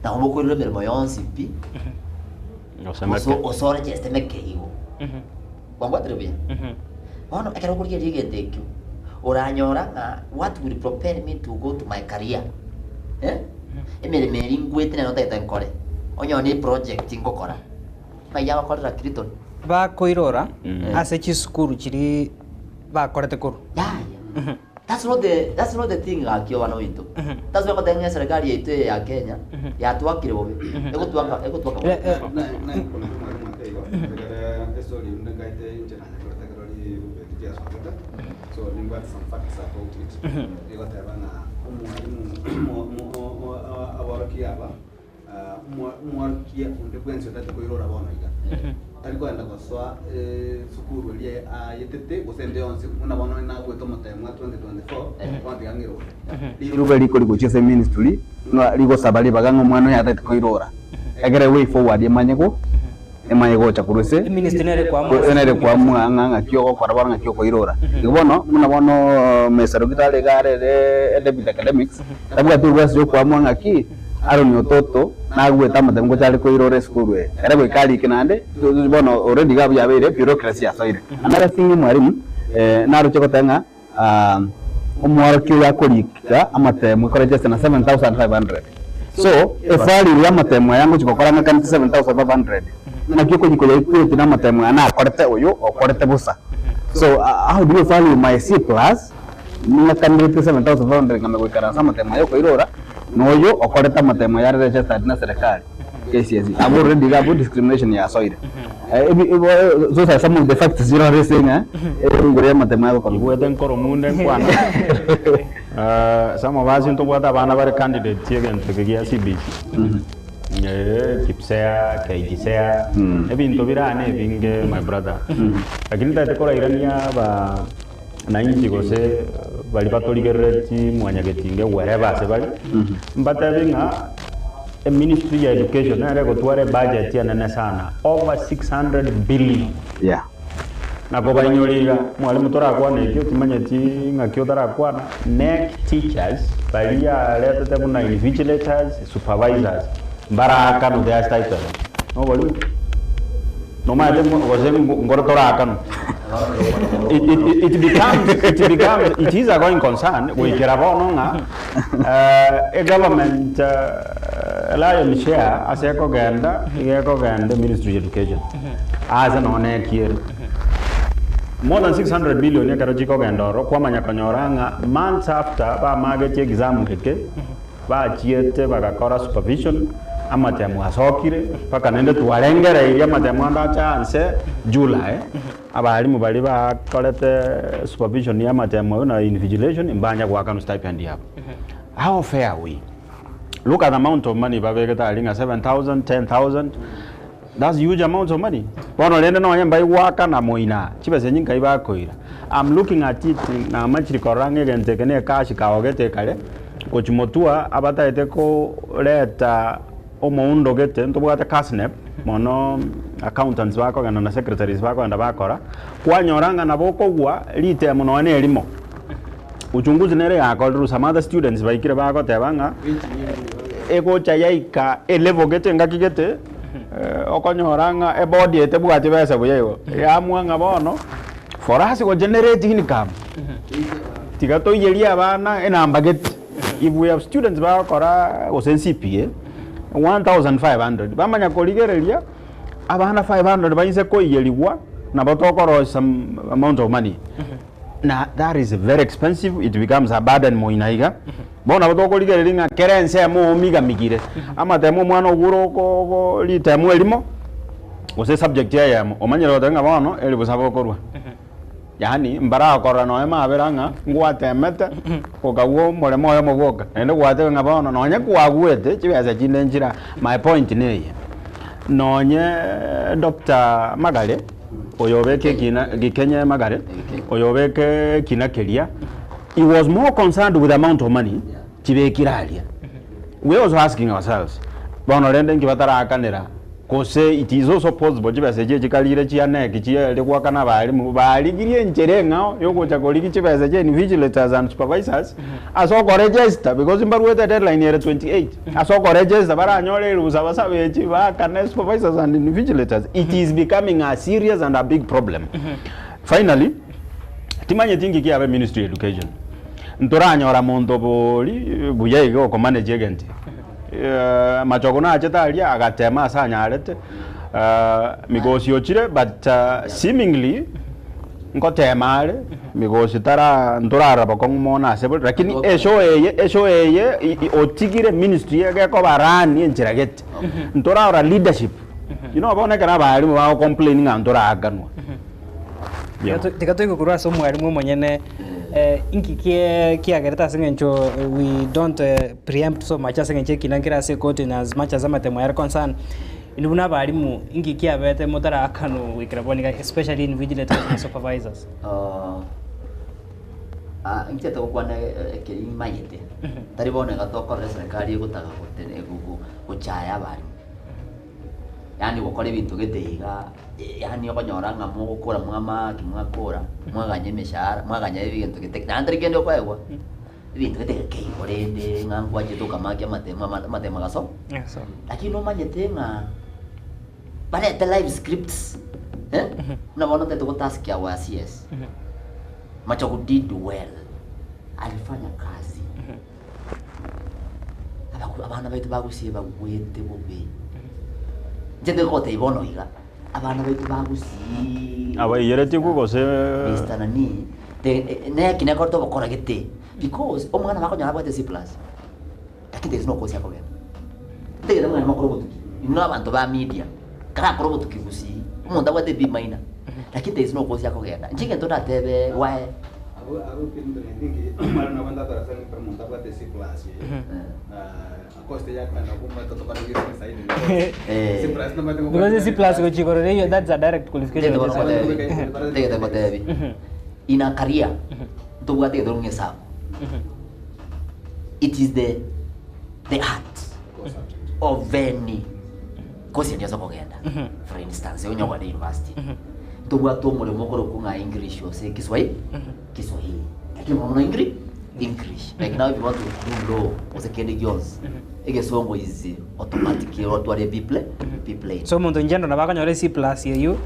nabo bokoirora emeremo yonsi pi Osemeke. osore chestemeke igo kwangwatire buya bono ekero okorigereria egento ekio oranyora ng'a what will propel me to go to my career eh? Emeremo eri ngwete nero ntagete nkore onye ne project ngokora ng'ai agokorera Clinton Bakoirora ase chisukuru chiri bakorete korwa. Yaya. That's not the thing gaki obana ointo. That's why ngoteba ng'a serikali yaito eye ya Kenya yatwakire bobe. Egotwaka egotwaka bobe. Naikuna mwalimu ate igo tegere estori inde ngaite inche nanyakorete ekero ribeti riasokete so nimbwate some facts about it igoteba ng'a omwalimu aborokia aba. Omworokia onde bwensi otagete koirora bono iga, tari kogenda gosoa esukuru eria ayetete gose ende yonsi, buna bono nagoeta omotemo bwa 2024, bono tiga ng'irore. Riruba rikori gochia ase eministry, ng'a rigosaba ribaga ng'a omwana oyo atagete koirora, egere way forward emanye go emanye gocha korwa ase Eministry nere ekoamua ase nere ekoamua ng'a ng'aki ogokora bono ng'aki okoirora. Igo bono, buna bono Mr. Rugito are iga are ere deputy academics, tabwati oruhusa ya okoamua ng'aki Aaron Ototo nagwete amatemo gocha are koirora esukuru eye. Ere goika arike naende bono already iga abwo yabeire bureaucracy yasoire. Another thing omwalimu naroche goteba ng'a omworokia oyo akorika amatemo ekoregister na 7500. So evalue ya amatemo aya ngochi gokora ng'a kanti 7500 naki okonya koya equate na amatemo aya nakorete oyo okorete bosa. So how do you value my C plus Ning'akanerete 7,500 ng'ame goikaransa amatemo aya okoirora, na oyo okorete amatemo aya are registered na serikali, KCSE. Abwo already iga abwo discrimination yasoire. Ebi ibo those are some of the facts chirore ase ng'a igoro y'amatemo aya agokorwa. Igwete nkoro munde nkwana some of us ntobwate abana bare candidates egento eke gia CBC Kipsea, KGSEA, ebinto bire aa nebinge my brother, lakini ntagete korairania aba. Na inche gose baria batorigereretie mwanyagetinga wherever ase bare, mbatebie ng'a eministry ya education nere egotwara ebudget enene sana, over 600 billion. Yeah. Na kobainyoria iga, mwalimu torakwana ekio timanyeti ng'aki otarakwana, NEC teachers baria aretete buna invigilators, supervisors, mbarakanwe their stipend. Noborimo. Nomanyete gose nkoro torakanwe. It, it, it, it becomes, it becomes, it is a going concern goikera bono ng'a eh, egovernment eh, lion share ase ekogenda iga ekogenda ministry of education ase nonye ekiere more than 600 billion ekero chikogenda oro kwamanya konyora ng'a months after bamagetie exam eke Bachiete bagakora supervision, amatemo asokire, mpaka naende twarengereirie amatemo ande ache anse July, abalimu baria bakorete supervision ya amatemo ayio na invigilation mbanya goakanwa stipend yabo. How fair are we? Look at the amount of money babegete aria ng'a 7000, 10000, that's huge amounts of money. Bono rende nonye mbaigwakana moina, chibesa echi nkai bakoira. I'm looking at it namachiri korora ng'a egento eke na ecash kaogete ekare, gochia motwa abatagete koreta omoundo gete ntobwate KASNEB mono accountants bakogenda na secretaries bakogenda bakora, kwanyora ng'a nabo okogwa ritemo nonya na erimo. Uchunguzi nere yakorirwe some other students baikire bagoteba ng'a egocha yaika elevel gete engaki gete okonyora ng'a ebodi eye tebwati besa buya igo, yaamua ng'a bono for us go generate income tiga toiyerie abana enamba gete. If we have students bagokora gose CPA 1500 bamanya korigereria abana 500 bainse koiyerigwa nabo tokorosia some amount of money. Na that is very expensive, it becomes a burden moina iga. Bono nabo tokorigereria ng'a kera ensemo omigamigire, amatemo omwana ogure oko oko ritemo erimo, gose esubject eyemo, omanyire goteba ng'a bono eri bosa bokorwa. Yaani mbarakorora nonye mabera ng'a ngwatemete, okagwa omoremo oyomo bwoka, naende gwateba ng'a bono nonye kwagwete chibesa chinde nchira. My point neye, nonye Doctor Magare. Oyobeke ekina gikenye magare, oyobeke ekina keria, he was more concerned with the amount of money chibekire aria. We also asking ourselves, bono rende inki batarakanera gose it is also possible chibesa echi echikarire chia NEC chiare goakana abalimu barigirie enchera eng'ao yogocha korigia chibesa chia invigilators and supervisors ase okoregister because mbaruete deadline ere 28. Ase okoregister baranyore erusa basabe echi baakane supervisors and invigilators it is becoming a serious and a big problem. Finally, timanyeti inki kiabe ministry of education ntoranyora monto bori buya iga okomanage egento eke. Machogu nachete aria agatema ase anyarete Migosi ochire but seemingly Ngoteema are, migosi tara ntorarora bokong'u mono ase bore, lakini eshow eye eshow eye i- i- otigire ministry egekoba run enchera gete. Ntorarora leadership. You know bono ekero abalimu bago complain ng'a ntoraakanwa. Yeah. Tiga toigwe korwa ase omwalimu omonyene. Inki kie kiagerete ase eng'encho we don't preempt so much ase eng'encho ekina nkere ase ekoti in as much as amatemo ayare concern, inwe buna abalimu inki kiabete motaraakanwa goikera bono iga especially invigilators na supervisors? Inche togokwana ekeri mayete, tari bono iga tokorora eserekari egotaka gochaya abalimu. Yaani gokora ebinto gete iga, yaani okonyora ng'a mogokora mwamaki mwakora, mwaganya emeshahara, mwaganya ebinto gete, naende tari kende okoegwa, ebinto gete geke igo rende ng'a nkwachete okamakia amatemo ama amatemo agaso, lakini nomanyete ng'a barete live scripts eh, buna bono otagete gotask our CS, Machogu did well, alifanya kazi. Abaku abana baito bagusie bagwete bobe. Inche ndigogotebia bono iga, abana baito bagusiiii Abaiyeretigwe gose Mister nani, te neki nekorete obokora gete, because omwana bakonyora abwate C plus, lakini there is no course akogenda. Ntegete mong'ina mokore obotuki, inwe abanto ba media, karakore obotuki gusii, omonto abwate B minor, lakini there is no course akogenda. Inche egento ndatebe why. Abwo abwo Clinton I think omwana nabo ntatara ase ekero omonto abwate C plus eye of course teyakogenda komweta tokore gese saidi Eh. C plus nomanyete Because C plus gochia igoro riaye that's a direct qualification. Ntagete bono ngotebi, ntagete ngotebi, in a career, ntobwate egento ng'a esabu. It is the the art of any course eria ase okogenda. For instance, onye okogenda university, ntobwate omoremo okorokwa ng'a English gose Kiswahili, Kiswahili. Lakini mono mono Engli- English. Like now if you want to do law gose kende gionsi, egesongo is automatic otware B pla- B plain. So omonto inche ndo nabo akonyora C plus eywo,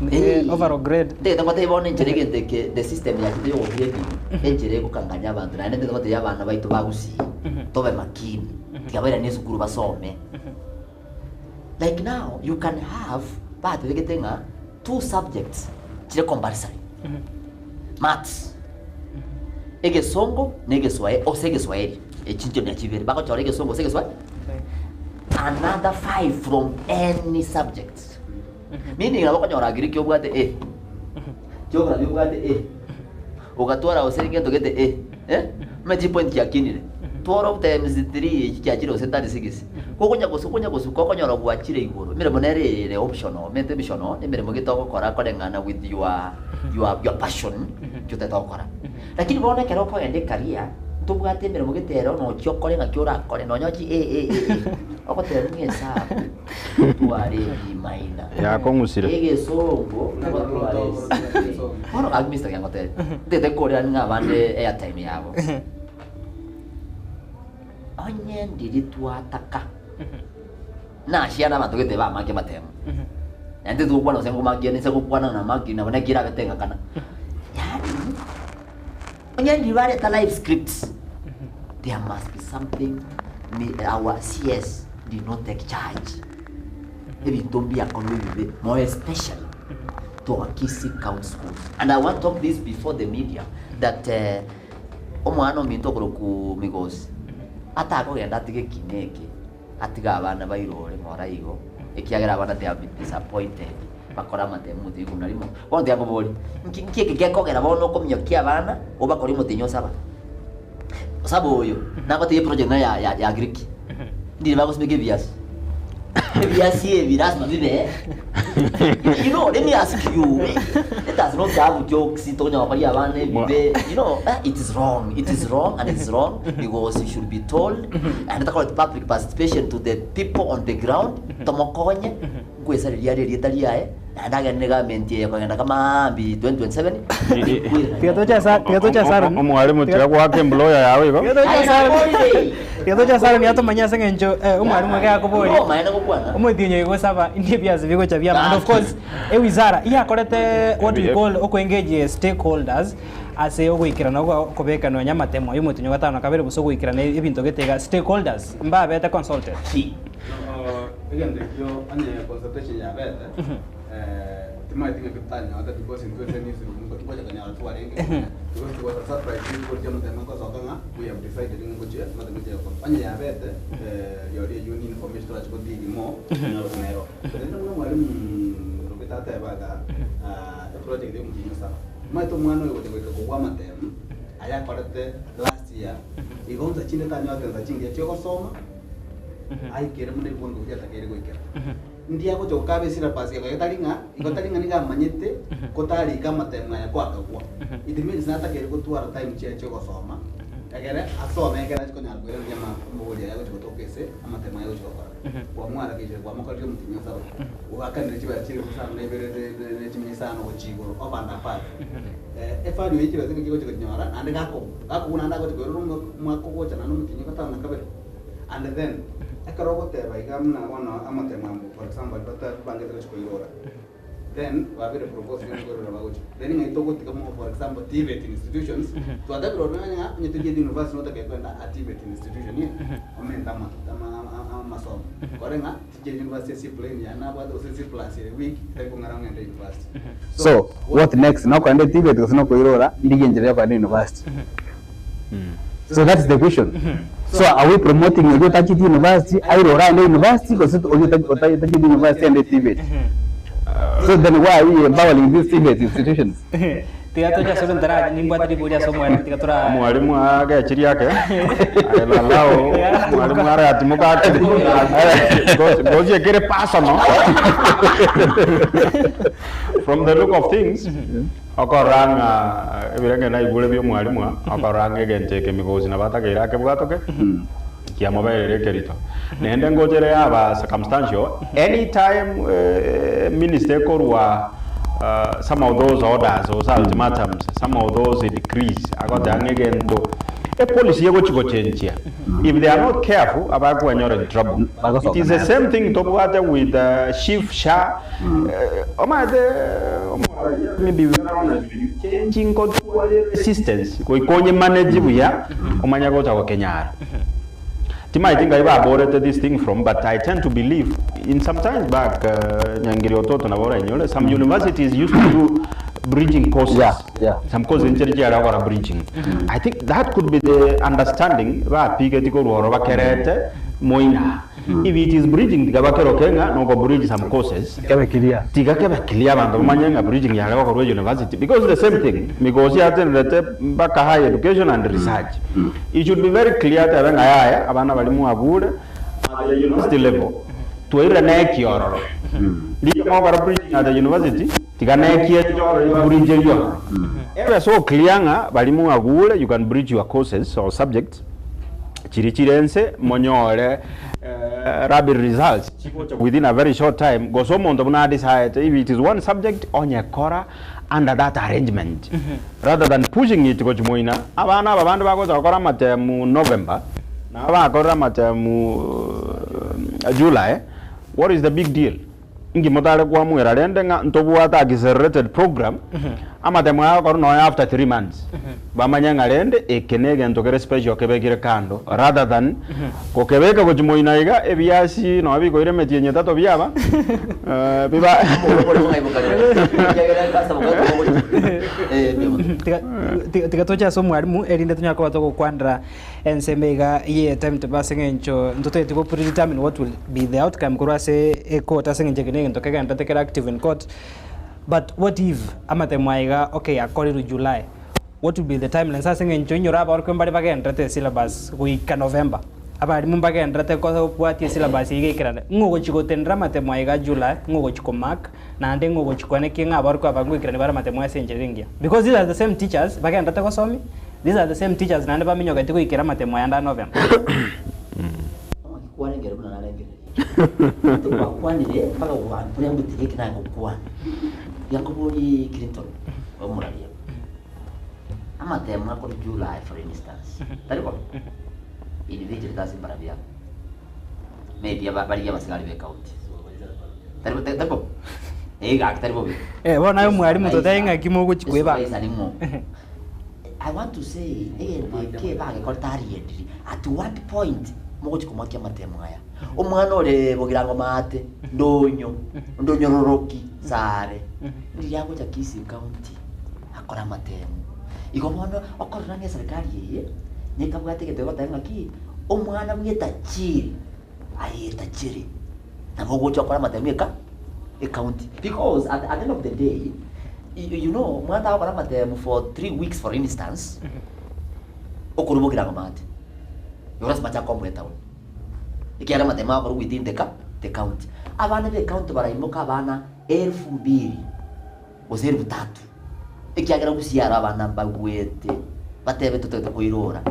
overall grade. Ntagete ngotebie bono enchera egento eke the system yachete ya ogograding, enchera egokangania abanto naende ntagete gotebia abana baito ba Gusii, tobe makini, tiga bairane esukuru basome. Like now, you can have batebegete ng'a two subjects chire compulsory, maths, egesongo na egeswae ose egeswaeri, echi nchio nachi ibere, bagochora egesongo gose egeswaeri, another five from any subject. Meaning nabo okonyora Agiriki obwate A, Geography obwate A, ogatwara gose egento gete A, eh, omanyete chipoint chiakinire, 12 times 3 echi chiachire gose 36, kogonya gosuka konya gosuka okonyora gwachire igoro, emeremo nere eye ere optional, omanyete optional, emeremo gete ogokora koreng'ana with your your your passion, ekio otagete gokora. Lakini bono ekero okogenda ecareer, ntobwate emeremo gete ero nochia okore ng'aki orakore, nonya ochi A A A A, ogotebiwa ng'a esabu. Tware ebimaina. Yakong'usire. Egesongo nigo tware esike. Bono gaki Mister Kiangotebe, ntete nkorera ng'a abande airtime yabo. Onye ndiri twataka, nashiana abanto gete bamake amatemo. Naende titogokwana gose ngomakia ninse gokwana na maki nabo naki erabete ng'akana. Yaani, onye ndiri bareta live scripts, there must be something me our CS did not take charge. Ebinto mbiakorwa ebibe more especially to our Kisii County schools. And I want to talk this before the media that uh, omwana ominto okorokwa Migosi atakogenda atige ekina eke atige abana bairore ng'ora igo ekiagera abana they have been disappointed bakore amatemo omotienyi ikomi na rimo. Bono tiga nkoborie, nki nki eke gekogera bono okominyokia abana obakore omotienyi osaba? Osaba oyo, nagotebi eproject naye ya ya ya Agiriki, ndire bagosimeka ebiasi. Ebiasi ebi lazima bibe you know, let me ask you, let us not have jokes tokonya gokoria abana ebibe, you know, eh, it is wrong, it is wrong and it is wrong because you should be told and takoreti public participation to the people on the ground, tomokonye, Nkoesareria are erieta riaye, naende agende negamenti eye kogenda kamaambia 2027, Tiga toche asa- tiga toche ase Aaron. Omwalimu tiga goaka employer yao igo. Tiga toche ase Aaron. Tiga toche ase Aaron atomanye ase eng'encho eh, omwalimu iga akoboria. Omaene gokwana. Omotienyi oyo gosaba indi ebiasi bigocha biama. And of course, ewizara iyakorete what we call okoengage stakeholders ase ogoikerana okwa okobeka nonya amatemo aye omotienyi o gatano na kabere gose ogoikerana ebinto gete iga stakeholders mbabete consulted. Ki. Egento ekio onye consultation yabete, timaeti ng'a totanyota because intwe ase newsroom nigo tikocha konyora twarenge because it was a surprise ripoti ya omotemo ekosoka ng'a we have decided ng'a ngochia omotemo ngochia gokora. Onye yabete, rirorio eyio ni information torache go dig more tonyore gose nero. Naende buna mwalimu Rubita ateba igaa, eproject ya omotienyi osaba, omanyete omwana oyo ogocha goika kogwa amatemo. Ayakorete last year, igo nsa chinde tanyorete nsa chingiya chiogosoma, aikere buna ebiwango biria atakeire goikera. Ndi agocha gokaba esyllabus yaye tari ng'a igo tari ng'a nigo amanyete ko tarika amatemo aya ko akagwa. It means natakeire gotwara time chiaye chiogosoma, egere asome ekere achi konyara koiraneria ama amabori aya agochi gotoka ase amatemo aya agochi gokora. Kwamwarakisire kwamokorire omotienyi o saba, oakanire chibesa chilifu isano na ibere ne ne chimia isano gochia igoro over and above. Evalue ye chibesa ng'aki egocha gochinyora naende gakogwa, gakogwa naende agocha koirora omwaka ogocha naende omotienyi o gatano na kabere. And then, ekero ogoteba iga buna bono amatemo amo for example baria bata bangete gochia koirora, then babere propose ng'a nkoirora bagochia, then ng'ai togotiga mo for example TVET institutions, twatebire ororo ng'a onye tochiete university notagete kogenda a TVET institution eh, omente ama ama amasomo, kore ng'a tichieti university ase eplane yaye nabwate gose C plus ere weak, tari kong'ara ng'ende university. So, what next? Nokogenda TVET gose nokoirora, ndigie enchera ya kogenda university. So that's the question. So are we promoting oria otacheti university airore aende university gose oria otacheti university aende TVET? So then why are we empowering these TVET institutions? Tiga toche ase ntara nimbwate ribori ase omwalimu tiga tora Omwalimu agechirie ake alalao omwalimu aratimoka ake gosi ekere personal from the look of things Okorora ng'a ebirenge naigure bi'omwalimu aa, okorora ng'a egento eke migosi nabo atakeire akebwatoke, kiamoberire ekerito. Naende ngocha ere yaba circumstantial, any time minister ekorwa some of those orders gose ultimatums, some of those decrees, agoteba ng'a egento, epolicy egochi gochenchia, if they are not careful, abakwenyora in trouble. It is the same thing tobwate with SHIF, SHA, Omanyete omoraia let me be very honest with you, change nkotware resistance goika onye manage buya omanye gocha gokenyara. Timaeti ngai baborete this thing from but I tend to believe in sometimes back Nyangiri Ototo nabo orainyore some universities used to do bridging courses. Yeah, yeah. Some courses nchire chiare gokora bridging. I think that could be the understanding bapigeti korwa oro bakerete moina. If it is bridging tiga bakeroke ng'a noko bridge some courses, Kebe clear. tiga kebe clear abanto bamanye ng'a bridging yare gokorwa university because the same thing Migosi atenderete mpaka high education and research. It should be very clear tebe ng'a yaya abana baria mwabure at the university level twairire na ekiororo. Riria mogokora bridging at the university tiga na ekiororo bridge erio ororo. Ebe so clear ng'a baria mwabure you can bridge your courses or subjects Chiria chire ense monyore rapid results chigocha within a very short time gose omonto buna adecide if it is one subject onyekora under that arrangement rather than pushing it gochia moina abana aba bande bagocha gokora amatemu November na abakorire amatemu July what is the big deal? Inki motare koamuera rende ng'a ntobwate accelerated program, amatemo aya agokorwa nonya after 3 months, bamanye ng'a rende eke na egento kere special kebekire kando rather than gokebeka gochia moino iga ebiasi nonya bikoira emetienyi etato biaba biba Tiga tiga toche ase omwalimu erinde tonyare koba togokwanera Ensemo iga ye timetable ase eng'encho ntotagete go predetermine what will be the outcome korwa ase ecourt ase eng'encho eke na egento kegenderete kere active in court, but what if amatemo aya iga okay akorirwe July, what will be the timelines ase eng'encho inyore abaorokia mbare bagenderete esyllabus goika November, abalimu mbagenderete kobwatia esyllabus eyio gaikerane, ng'o ogochi gotenera amatemo aya iga July, ng'o ogochi komark, naende ng'o ogochi koenekia ng'a abaorokia aba ngoikerania bare amatemo ase enchera ere engiya? Because these are the same teachers bagenderete gosomia. These are the same teachers naende baminyogeti goikera amatemo aya ande a November. Kwarengire buna narengereria. Twakwanire mpaka gwanturia ngotire eki nagokwana. Giakoborie Clinton omoraria. Amatemo akore July for instance. Tari bo? Individually tase mbarabi aba. Maybe aba barigia abasigari be county. Tari bo tari bo? Eh gaki tari bobe. Eh, bono aye omwalimu totebe ng'aki mogochi kwebanga. Yeso ning'o? I want to say egento eke bagekorete ariendiri at what point mogochi komoakia amatemo aya? Omwana ore bogirango maate, ndonyo, ndonyororoki, sare, riria agocha Kisii county akore amatemo. Igo bono okorora ng'a eserikari eye nekabwate egento gegoteba ng'aki, omwana bwetachiri aye etachiri nabo ogocha okore amatemo eka ecounty because at at the end of the day you you know omwana tagokora amatemo for 3 weeks for instance. Okorwa bogirango maate. Igo lasima achake komoa etown. Ekiagera amatemo agokorwa within the ca the county. Abana be ecounty baraimoka abana elfu mbili gose elfu tatu, ekiagera gusii aro abana mbagwete batebe totagete koirora.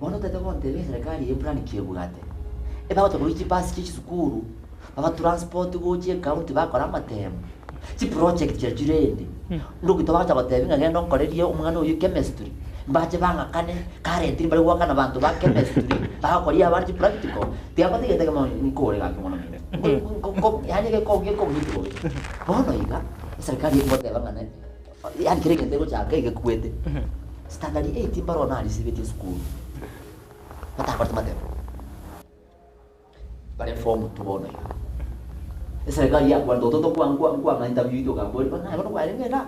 Bono otagete gontebia eserekari eye eplan ki ebwate? Ebagocha korwa chibasi chia chisukuru, baba transport gochia ecounty bakora amatemo, chiproject chiria chirende, ndogito bagocha gotebia ng'a genda onkorerie omwana oyio chemistry, mbache bang'akane currently mbare goakana abanto ba chemistry, bagokoria abana chipractical, tiga mbatige gento ekemo nkore gaki mono minto. Nko nko yaani egeko gekong'iti bobe. Bono iga, eserikari egoteba ng'a ne yaani kera egento egochaka egekwete, standard eight mbaro narisibetie esukuru, batakorete matemo. Bare form two bono iga. Eserikari yakwanete ototo kwa nkwa nkwang'a interview ito okambori bono naye bono kwarenge igaa?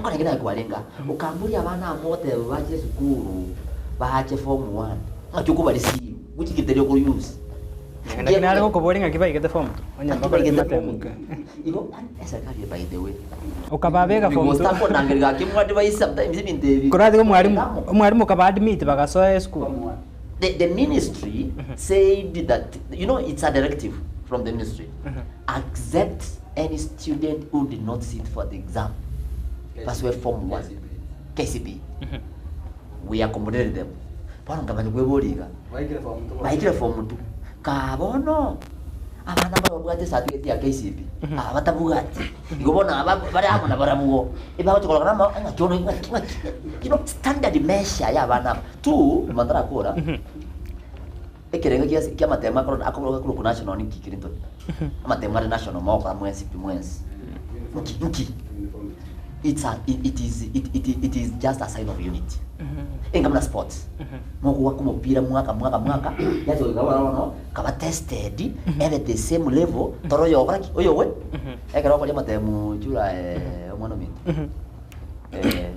Nkorenge naye kwarenge aa. Okamboria abana amo ogoteba bache esukuru, bache form one, ng'aki okobarisiu, which criteria oko use? Lakini nare gokoboria ng'aki baigete form two, onye Ng'aki mbakorete baigete form matemo. two. Igo yaani eserikari by the way. Okababeka form two. Gostakondangeria gaki mwa advise sometimes ebinto ebi. Koratiga omwarimu, omwarimu okaba admit bagasoa esukuru. The, the ministry said that, you know, it's a directive from the ministry. Accept any student who did not sit for the exam. That's where Form 1. KCPE. We accommodated them. Bono nkamanya kweboria iga. Baikire form 2. Kaa bono, abana mbare babwate ecertificate ya KCPE, aba batabwati. Igo bono aba bare amo nabarabwo, ebagocha korora ng'a ng'aki ono ng'aki ng'aki you know, standard measure ya abana aba. Two, nyuma ntarakora, ekerengo kia kia amatemo akoro akoro akorokwa national ninki Clinton? Amatemo are national mogokora mwensi pi mwensi. Nki nki? It's a it, it is it, it, it is just a sign of unity. Enga buna sports. Mogoaka omopira mwaka mwaka mwaka, yacha goika bono bono kaba tested ebe the same level tore oyokora ki oyowe ekero okoria amatemo chura omwana ominto. Eh,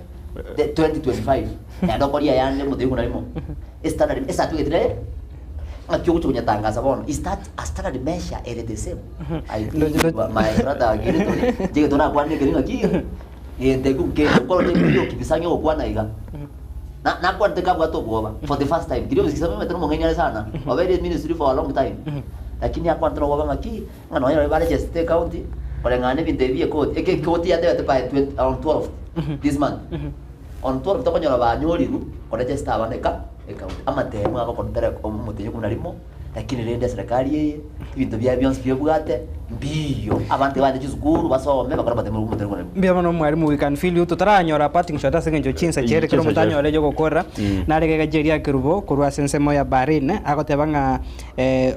the 2025 naende okoria ayande omote igoro narimo estandard ecertificate nere ng'aki ogocha konyetangasa bono is that a standard measure ere the same I think my brother Giritoni inche egento nakwanire ekeri ng'aki gento ekio nkende okoroche okibisa ng'a ogokwana iga Na nakwanete nkabwate obwoba for the first time kiria obisikisa omanyete nomong'aini are sana obeire ministry for a long time lakini akwanete nobwoba ng'aki Ng'a nonya baria bare Chesite County, koreng'ana nebinto ebi bi'ekoti, eke ekoti yatebete by 20, on 12th this month. On 12 tokonyora banyorirwe kore Chesite abana eka ecounty. Amatemo agokorwa omotenyi ikomi na rimo, lakini rende eserekari eye, ebinto biaye bionsi biebwate, mbiyo. Abanto tibabwate chisukuru basome bakore amatemo omotenyi ikomi na rimo. Mbuya mono mwalimu we can feel you totaranyora parting shot ase eng'encho chinsa chiaire kero Chinsa omonto chiaire. anyore ejogokorera nare gegacha eria kerubo korwa ase ensemo ya Bahrain agoteba ng'a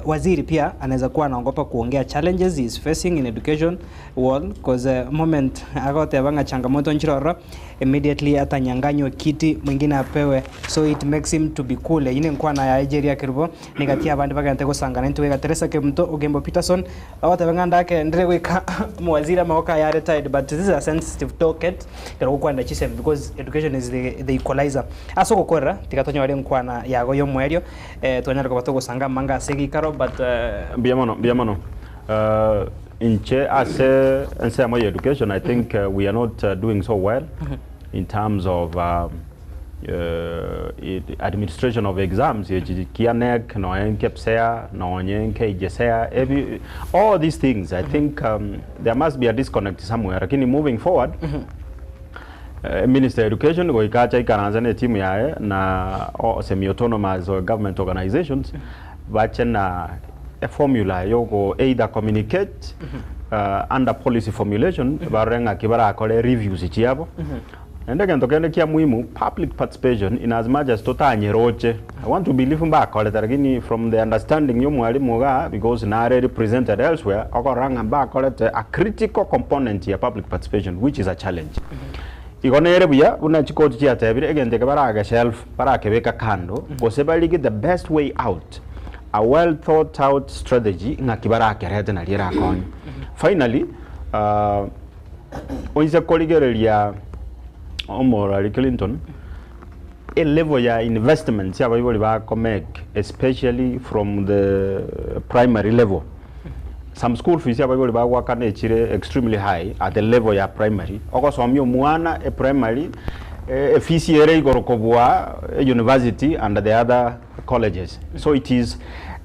Waziri pia anaweza kuwa anaogopa kuongea challenges he is facing in education world coz moment agoteba ng'a changamoto nchire ororo immediately atanyanganywe kiti mwingine apewe so it makes him to be cool eyio nenkwana yaye Jerry Kerubo nigatia abande bagente gosangana intwe iga Teresa Kemunto Ogembo Peterson agoteba ng'a ndake ndire goika omowaziri amagoko aye are tied but this is a sensitive docket ekero gokwanera chisemi because education is the, the equalizer ase ogokorera tiga tonyore enkwana yago yomoerio Twanyare koba togosanga amanga ase egeikaro but. Mbuya mono, mbuya mono. Inche ase ensemo ya education I think we are not doing so well in terms of administration of exams echi kia KNEC nonye KPSEA nonye KJSEA ebi all these things I think there must be a disconnect somewhere lakini moving forward Minister ya Education goika ache aikaranse ne etimu yaye na semi autonomous or government organizations bache na eformula yogo either communicate under policy formulation barore ng'aki barakore reviews chiabo. Naende egento kende kia muhimu public participation in as much as totanyeroche I want to believe mbakorete lakini from the understanding ya omwalimu igaa because nare represented elsewhere okorora ng'a mbakorete a critical component ya public participation which is a challenge. Igo nere buya buna chikoti chiatebire egento eke barage shelf barakebeka kando gose barige the best way out a well thought out strategy ng'aki barakerete nario erakonye. Finally oise korigereria omorwari Clinton E level ya investments abaibori bako make especially from the primary level some school fees abaibori bagoakana echire extremely high at the level ya primary ogosomia omwana e primary Efees ere igoro kobua university and the other colleges. So it is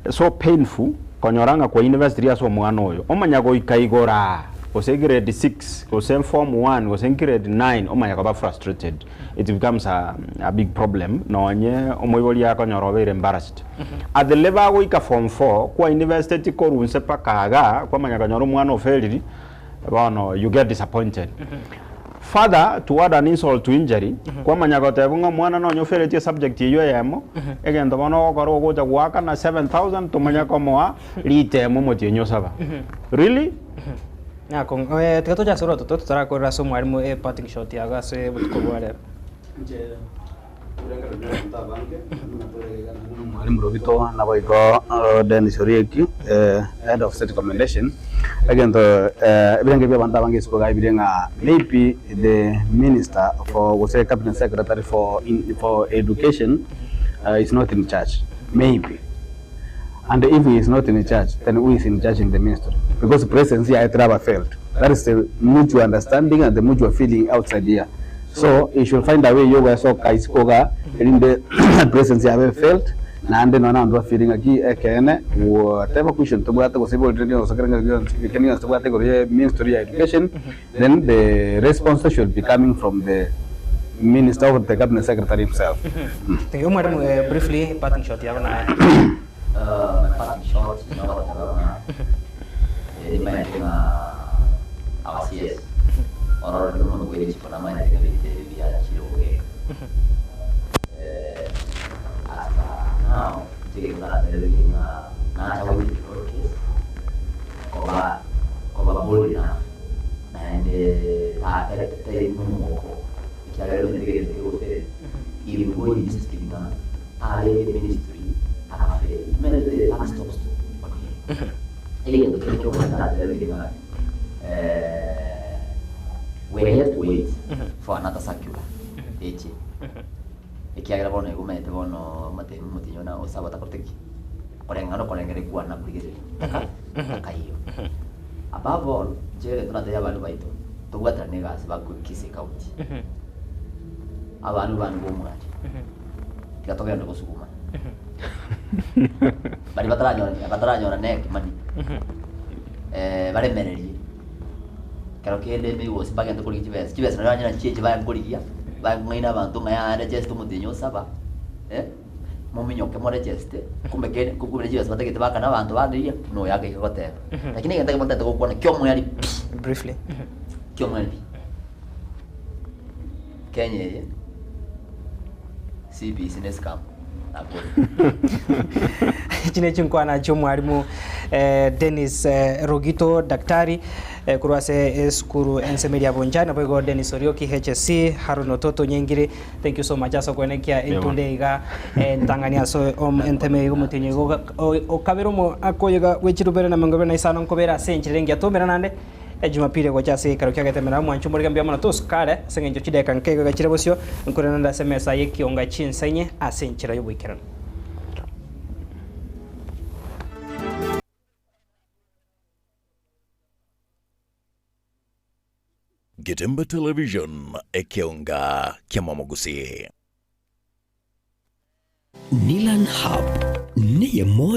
so painful konyora ng'a kwa investiri ase omwana oyo, omanya goika igoro aa, gose grade 6, gose form 1, gose grade 9, omanya koba frustrated. It becomes a, a big problem, nonye omoibori akonyora obeire embarrassed. At the level agoika form 4, kwa investeti korwa inse mpaka igaa, kwamanya konyora omwana oferiri, Bono you get disappointed. Further, to add an insult to injury, kwamanya goteba ng'a omwana nonya oferetie esubject eywo eyemo, egento bono ogokora ogocha goakana 7000 tomanye komoa ritemo omotienyi osaba. Really? Nakong'u. Eh, tiga toche ase orototo totarakorera ase omwalimu e parting shot yago ase obotuko bwa rero. Inche ebirengererio bia abanto abange buna tore iga naende na omwalimu Rubito naboigo Dennis Orieki head of state commendation egento ebirengererio bia abanto abange isiko iga bire ng'a maybe the minister for gose cabinet secretary for for education is not in charge maybe and if he is not in charge then who is in charge in the ministry because presence yaye teraba felt that is the mutual understanding and the mutual feeling outside here So he should find a way yogoesoka isiko igaa erinde presence yabe ebe felt naende nonya nabanto ba feeling ng'aki ekeene whatever question tobwate gose eborire rionsi kere ng'aki gionsi kende gionsi tobwate igoro ye ministry ya education then the response should be coming from the minister or the cabinet secretary himself. Thank you. Omwalimu, eh, briefly parting shot yago naye. My parting shot nogoteba buna nimaete ng'a our CS orore buna omonto bwe richiko namaete ng'a ebinto ebi biachire kogeka as per now inche egento natebetie ng'a nacha goikerera ore case koba koba bold enough naende ta tari buna omogoko ekiagera omanyete egento kegoferi even go in ministry ng'a arenge ministry agaferi omanyete the buck stops on him egento keria ki'okoba natebetie ng'a we are yet to wait for another circular eche ekiagera bono igo omanyete bono amatemu omotienyi one osaba otakorete ki? Koreng'ana okorengereria kwane nakorigereria taka takaiyo. Above all, inche egento natebia abandu baito, tobwaterane egasi bakwe Kisii County. Abandu bane bomwari, tiga togende gosuguma. Baria bataranyora bataranyora neke money, baremererie. Ekero kende emigosi mbagende korigia chibesa, chibesa nario banyora chiache baye nkorigia, baye kong'aina abanto ng'a yaya recheste omotienyi osaba, mominyoke morecheste, kumbe kende kumbe ne chibesa batagete baakane abanto bande riria, buna oyo agaika goteba. Lakini egento ekemo ntagete gokwana kiomoerio pi, Briefly. kiomoerio pi, Kenya eye, CBC ne scam. Echi ne chinkwana chi'omwalimu eh, Dennis eh, Rogito daktari eh, korwa ase esukuru ensemeri ya Bonchari naboigo Dennis Orioki HSC Haron Ototo Nyengiri thank you so much ase okwenekia entunde iga eh, ntang'ani ase om- enteme iga omotienyi iga oga- o- okabere omo akoyega bwe chirubere na emerongo ebere na isano nkobera ase enchera engiya toumera naende Ejumapili gocha ase egeikaro kia Getemera omwancho omorige mbuya mono tosukare ase engencho chidakika nke igo chire bosio nkorende naende ase emesa y'ekionga chinsa inye ase enchera y'oboikeranu. Getembe Television, ekeonga ki'amamogusii. Nilan Hub neyemo.